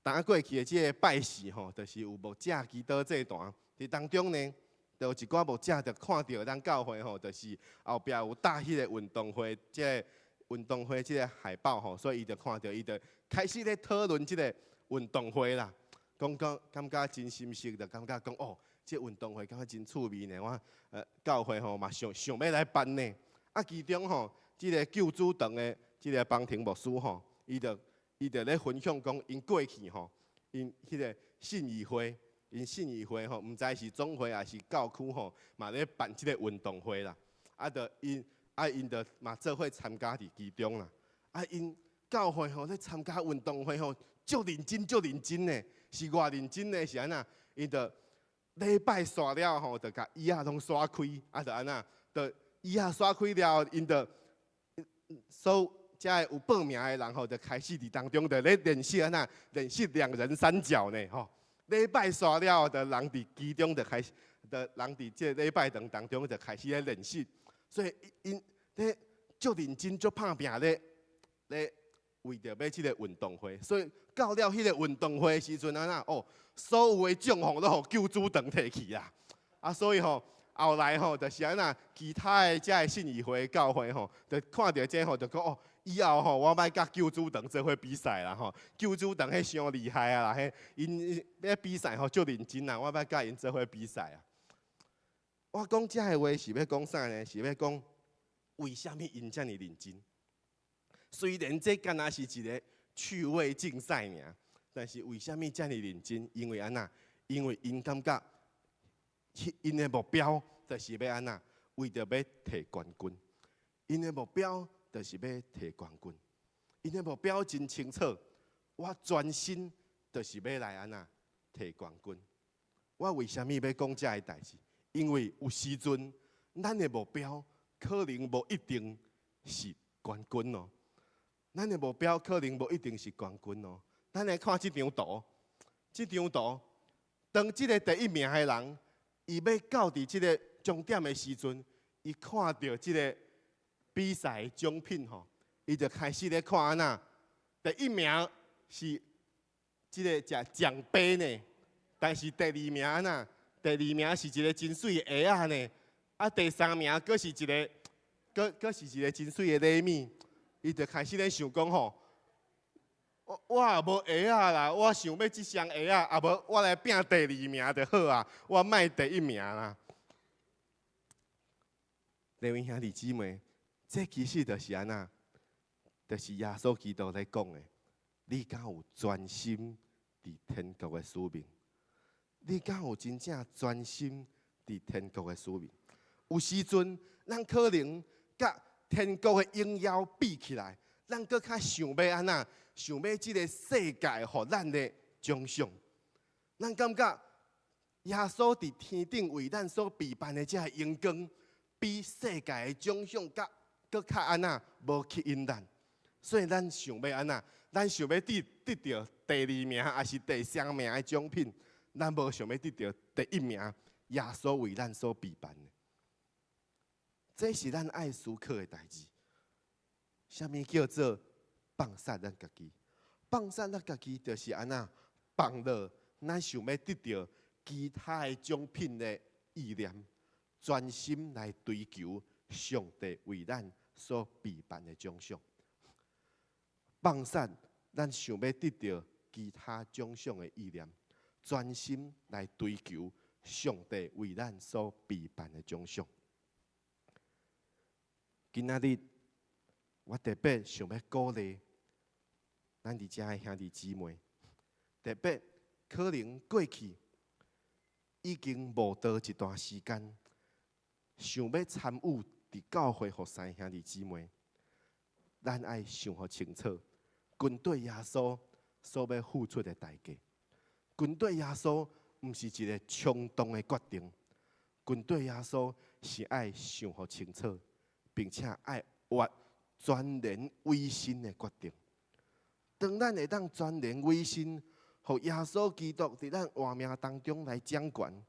Speaker 1: 當過去的這个拜四吼，就是有牧者祈禱祭壇，佇當中呢，就有一寡牧者就看著咱教會吼，就是後壁有貼彼个運動會，這个運動會這个海報吼，所以伊就看著，伊就開始咧討論這个運動會啦，講講感覺真心實，就感覺講哦，這運動會感覺真趣味呢。我教會吼嘛想想欲來辦呢。啊，其中吼，這个救主堂的這个邦庭牧師吼，伊就咧分享講，𪜶過去吼，𪜶彼个信義會，𪜶信義會吼，毋知是總會抑是教區吼，嘛咧辦這个運動會啦。啊，就𪜶啊，𪜶就嘛做伙參加佇其中啦。啊，𪜶教會吼咧參加運動會吼，足認真足認真的，是偌認真的是按怎？𪜶就禮拜煞了吼，就共椅仔攏徙開，啊，就按怎？就椅仔徙開了，𪜶就所有遮个有報名的人吼，就開始佇當中就咧練習按怎？練習兩人三腳呢吼。禮拜煞了，就人佇其中就開始，的人佇這個禮拜堂當中就開始咧練習，所以𪜶咧足認真足拍拚咧咧為著欲這個運動會，所以到了彼個運動會的時陣按怎哦，所有的獎項攏予救主堂提去啦，啊，所以吼，後來吼就是按怎，其他的遮的信義會教會吼，就看著這吼就講哦，以後吼我欲佮救主堂做伙比賽啦吼，救主堂彼傷厲害啊啦，彼𪜶咧比賽吼足認真啦，我欲佮𪜶做伙比賽啊。我講這个話是欲講啥呢？是欲講為啥物𪜶遮爾認真？雖然這敢若是一個趣味競賽爾，但是為啥物遮爾認真？因為按怎？因為𪜶感覺，𪜶的目標就是欲按怎？為著欲提冠軍。𪜶的目標就是欲提冠軍。𪜶的目標真清楚，我專心就是欲來按怎？提冠軍。我為啥物欲講這个代誌？因為有時陣，咱的目標可能無一定是冠軍哦。咱的目標可能無一定是冠軍哦。咱來看這張圖，這張圖，當這个第一名的人，伊欲到佇這个終點的時陣，伊看著這个比賽獎品吼，伊就開始咧看按怎。第一名是這个隻獎杯呢，但是第二名按怎？第二名是一个真媠的鞋仔呢，啊，第三名閣是一个，閣閣是一个真媠的禮物。伊就開始咧想講吼，我我也無鞋仔啦，我想欲這雙鞋仔，啊無我來拼第二名就好啊，我莫第一名啦。各位兄弟姊妹，這其實就是按怎，就是耶穌基督咧講的，你敢有專心佇天國的使命？你敢有真正專心佇天國的使命？有時陣，咱可能佮天國的榮耀比起來，咱閣較想欲按怎？想欲這个世界予咱的獎賞。咱感覺耶穌佇天頂為咱所備辦的這个榮光，比世界的獎賞閣閣較按怎無吸引咱。所以咱想欲按怎？咱想欲得得著第二名，抑是第三名的獎品，咱無想欲得著第一名。耶穌為咱所備辦的。這是咱愛思考的代誌。啥物叫做放殺咱家己？放殺咱家己就是按怎放落咱想欲得著其他的獎品的意念，專心來追求上帝為咱所備辦的獎賞。放殺咱想欲得著其他獎賞的意念，專心來追求上帝為咱所備辦的獎賞。今仔日我特別想欲鼓勵咱佇遮的兄弟姊妹，特別可能過去已經無道一段時間，想欲參與佇教會服侍兄弟姊妹，咱愛想予清楚，跟綴耶穌所欲付出的代價，跟綴耶穌毋是一个衝動的決定，跟綴耶穌是愛想予清楚，並且愛活全然委身的決定。當咱會當全然委身，予耶穌基督佇咱活命當中來掌權，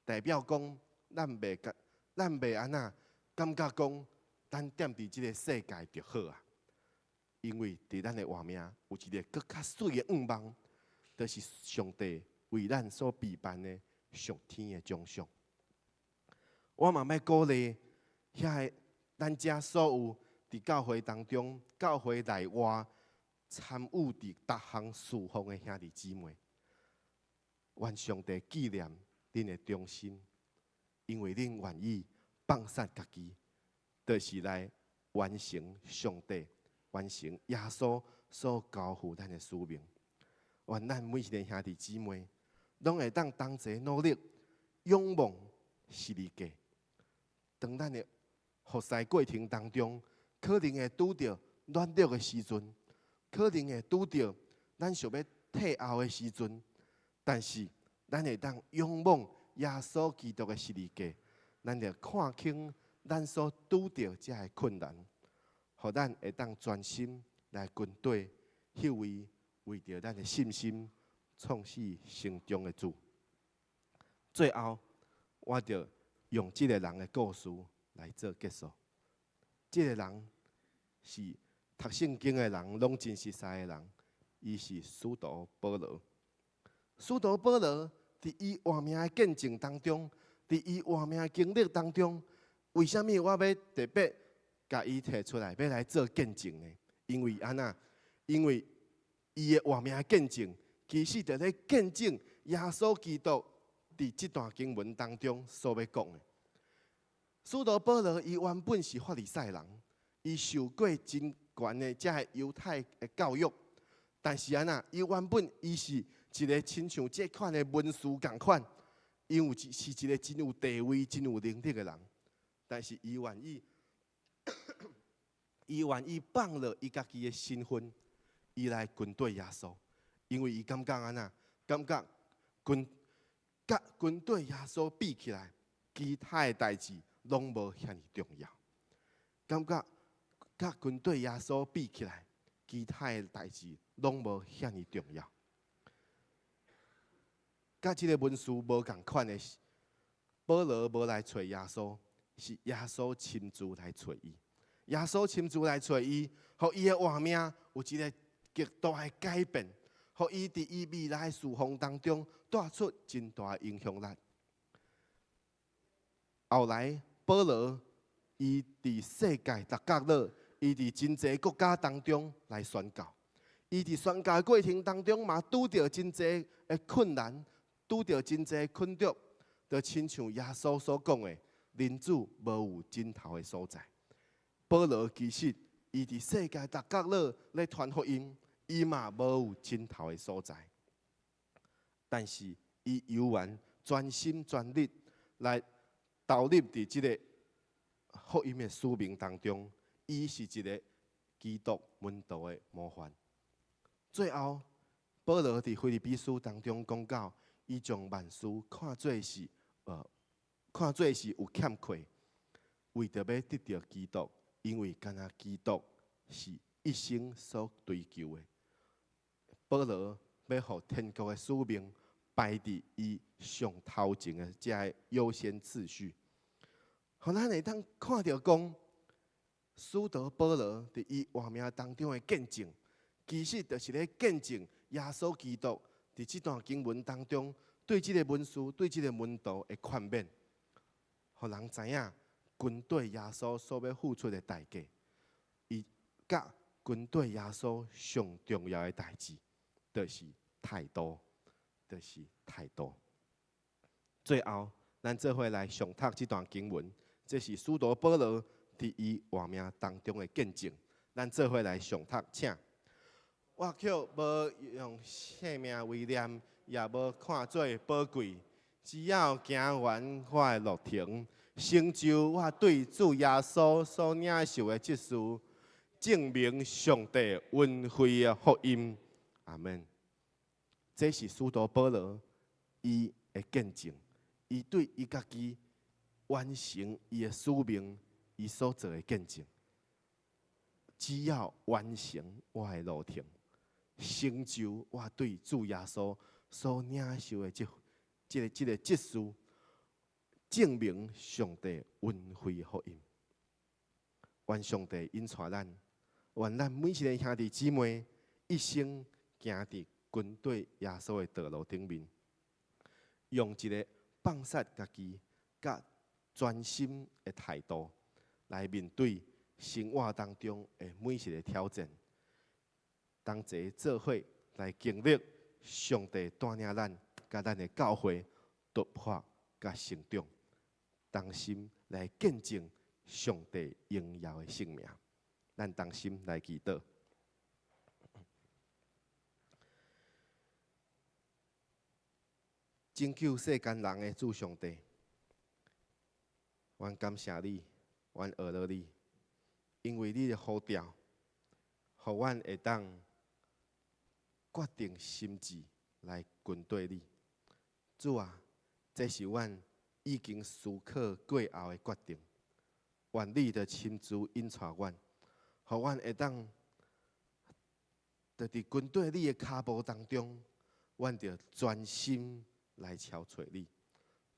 Speaker 1: 代表講咱袂佮，咱袂按怎感覺講咱踮佇這个世界就好啊。因為佇咱的活命有一个閣較媠的願望，就是上帝為咱所備辦的上天的獎賞。我嘛欲鼓勵遐个咱遮所有佇教會當中、教會內外參與佇逐項事奉的兄弟姊妹，願上帝紀念恁的忠心，因為恁願意放殺家己，就是來完成上帝、完成耶穌所交付咱的使命。願咱每一个兄弟姊妹，攏會當同齊努力，仰望十字架。當咱的服侍過程當中，可能會拄著軟弱的時陣，可能會拄著咱想欲退後的時陣，但是咱會當仰望耶穌基督的十字架，咱就看輕咱所拄著這个困難，予咱會當專心來跟綴彼位為著咱的信心創始成終的主。最後，我就用這個人的故事來做結束。這個人是讀聖經的人，攏真熟似的人，伊是使徒保羅。使徒保羅佇伊活命的見證當中，佇伊活命的經歷當中，為啥物我欲特別共伊提出來，欲來做見證呢？因為按怎？因為伊的活命見證，其實就咧見證耶穌基督佇這段經文當中所欲講的。使徒保羅伊原本是法利賽人，伊受過真懸的這个猶太的教育，但是按怎？伊原本伊是一个親像這款的文士仝款，伊有一是一个真有地位、真有能力的人，但是伊願意，伊願意放落伊家己的身份，伊來跟綴耶穌，因為伊感覺按怎？感覺跟佮跟綴耶穌比起來，其他的代誌攏無遐爾重要。感覺佮跟綴耶穌比起來，其他的代誌攏無遐爾重要。佮這个文士無仝款的是，保羅無來揣耶穌，是耶穌親自來揣伊。耶穌親自來揣伊，予伊的活命有一个極大的改變，予伊佇伊未來侍奉當中帶出真大的影響力。後來，保羅伊佇世界逐角落，伊佇真濟國家當中來宣教。伊佇宣教的過程當中嘛，拄著真濟的困難，拄著真濟困局，就親像耶穌所講的，人子無有枕頭的所在。保羅其實伊佇世界逐角落咧傳福音，伊嘛無有枕頭的所在。但是伊猶原全心全力來投入佇這个福音的使命當中，伊是一个基督門徒的模範。最後，保羅佇腓立比書當中講到，伊將萬事看做是有欠缺，為著欲得著基督，因為干焦基督是一生所追求的。保羅欲予天國的使命排佇伊上頭前的這个優先次序。予咱會當看著講，使徒保羅佇伊活命當中的見證，其實就是咧見證耶穌基督佇這段經文當中對這个文士、對這个門徒的勸勉，予人知影跟綴耶穌所欲付出的代價，伊佮跟綴耶穌上重要的代誌，就是態度，就是態度。最後，咱做伙來誦讀這段經文，這是使徒保羅佇伊活命當中的見證。咱做伙來誦讀，請。我卻無用性命為念，也無看做寶貴，只要行完我的路程，成就我對主耶穌所領受的職事，證明上帝恩惠的福音。阿門。這是使徒保羅伊的見證，伊對伊家己完成伊的使命，伊所做的見證。只要完成我的路程，成就我對主耶穌所領受的這个職事，證明上帝恩惠福音。願上帝引帶咱，願咱每一个兄弟姊妹一生行佇跟綴耶穌的道路頂面，用一个放殺家己、佮專心的態度來面對生活當中的每一个挑戰，同齊做伙來經歷上帝帶領咱、佮咱的教會突破佮成長，同心來見證上帝榮耀的聖名。咱同心來祈禱。拯救世間人的主上帝，阮感謝你，阮阿羅你，因為你的呼召，予阮會當決定心志來跟綴你。主啊，這是阮已經思考過後的決定。願你著親自引帶阮，予阮會當就佇跟綴你的跤步當中，阮著專心來朝揣你，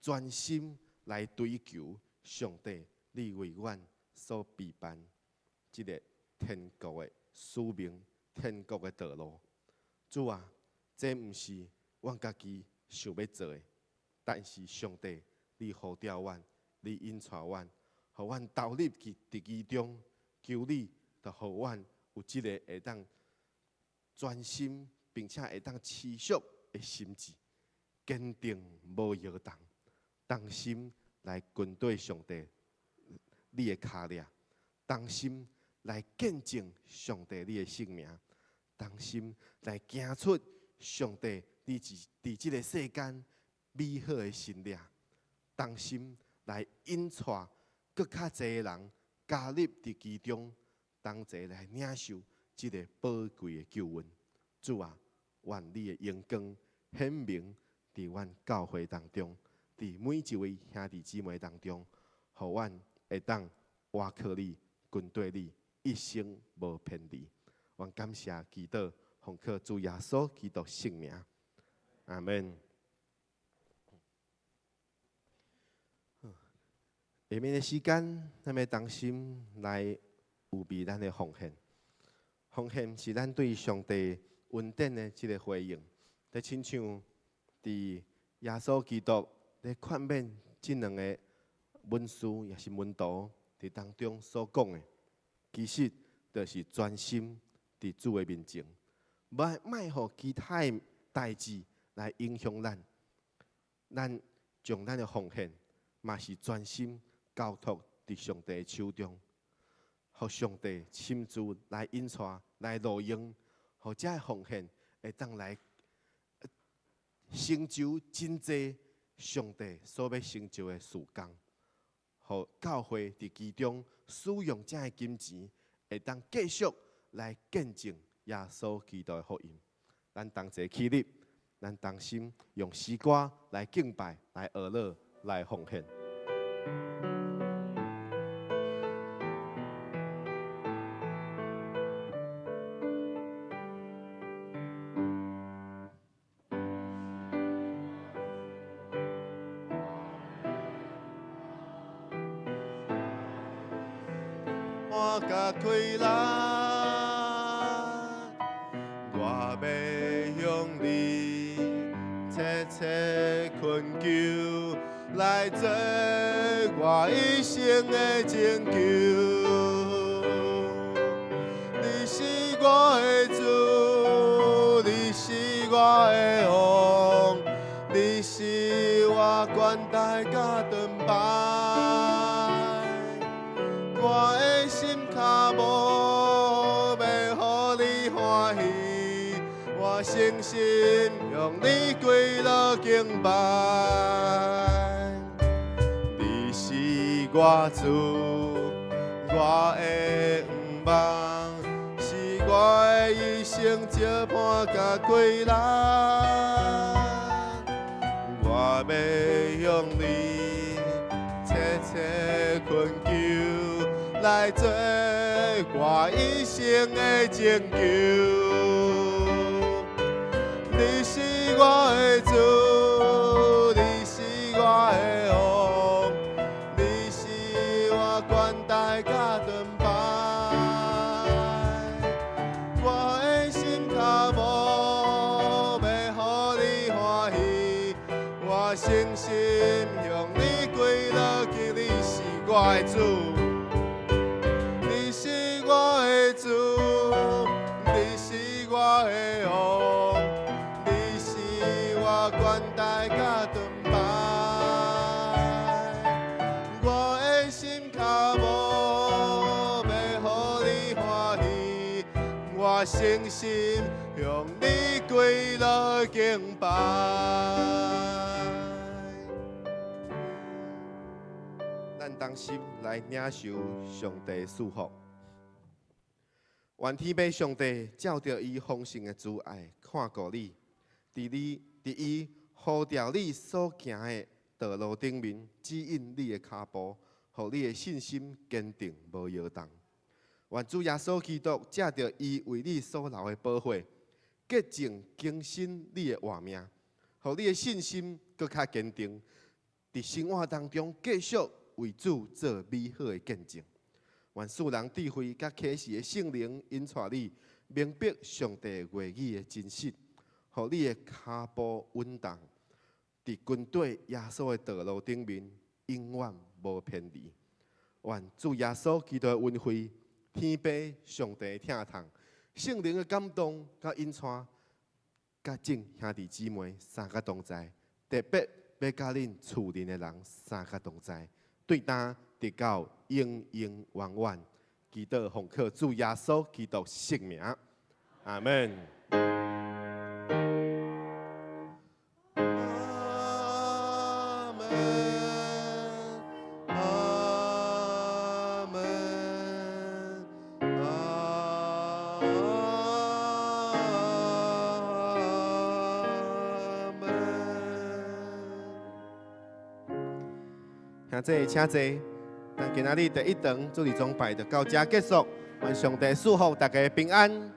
Speaker 1: 專心來追求上帝，你為阮所備辦這个天國的使命、天國的道路。主啊，這毋是阮家己想欲做的，但是上帝，你呼召阮，你引帶阮，予阮投入去佇其中，求你就予阮有這个會當專心，並且會當持續的心志，堅定無搖動，同心來跟綴上帝你的跤跡，同心來見證上帝你的聖名，同心來行出上帝你佇這个世間美好的神迹，同心來引帶閣較濟的人加入佇其中，同齊來領受這个寶貴的救恩。主啊，願你的榮光顯明佇阮教會當中，佇每一位兄弟姊妹當中，予阮會當倚靠你，跟綴你，一生無偏離。阮感謝祈禱，奉靠主耶穌基督聖名，阿門。下面的時間，咱欲同心來預備咱的奉獻。奉獻是咱對上帝恩典的這个回應。就親像佇耶穌基督咧勸勉這兩个文士抑是門徒佇當中所講的，其實就是專心佇主的面前，莫莫予其他的代誌來影響咱。咱將咱的奉獻，嘛是專心交託佇上帝的手中，予上帝親自來引帶、來路用，予這个奉獻會當來成就真濟上帝所欲成就的事工，予教會佇其中使用這个金錢，會當繼續來見證耶穌基督的福音。咱同齊起立，咱同心用詩歌來敬拜、來哀樂、來奉獻。我甲開來，我欲向你切切懇求，來做我一生的拯救。你是我的主，你是我的王，你是我懸台佮盾牌。我的心跤步欲予你歡喜，我誠心向你跪落敬拜。你是我主，我的向望，是我的一生相伴佮歸來。我欲向你切切懇求，來做我一生的拯救。你是我的主，你是我的王，你是我懸台佮盾牌。我的心跤步欲予你歡喜，我誠心向你跪落去，你是我的主。你是我的主，你是我的王，你是我懸台佮盾牌。我的心跤步欲予你歡喜，我誠心向你跪落敬拜。咱同心來領受上帝賜福。願天父上帝照著伊豐盛的慈愛看顧你，佇你佇伊呼召你所行的道路頂面指引你的跤步，予你的信心堅定無搖動。願主耶穌基督藉著伊為你所流的寶血，潔淨更新你的活命，予你的信心閣較堅定。佇生活當中繼續為主做美好的見證。願賜人智慧佮啟示的聖靈引帶你明白上帝話語的真實，予你的跤步穩當，佇跟綴耶穌的道路頂面，永遠無偏離。願主耶穌基督的恩惠、天父上帝的疼痛、聖靈的感動佮引帶，佮眾兄弟姊妹三個同在，特別欲佮恁厝內的人三個同在，對今直到永永遠遠。祈禱奉靠主耶穌基督聖名，阿門。阿門，阿門，阿門。兄弟，請坐。咱今仔日第一堂主日崇拜就到這結束，願上帝賜福大家平安。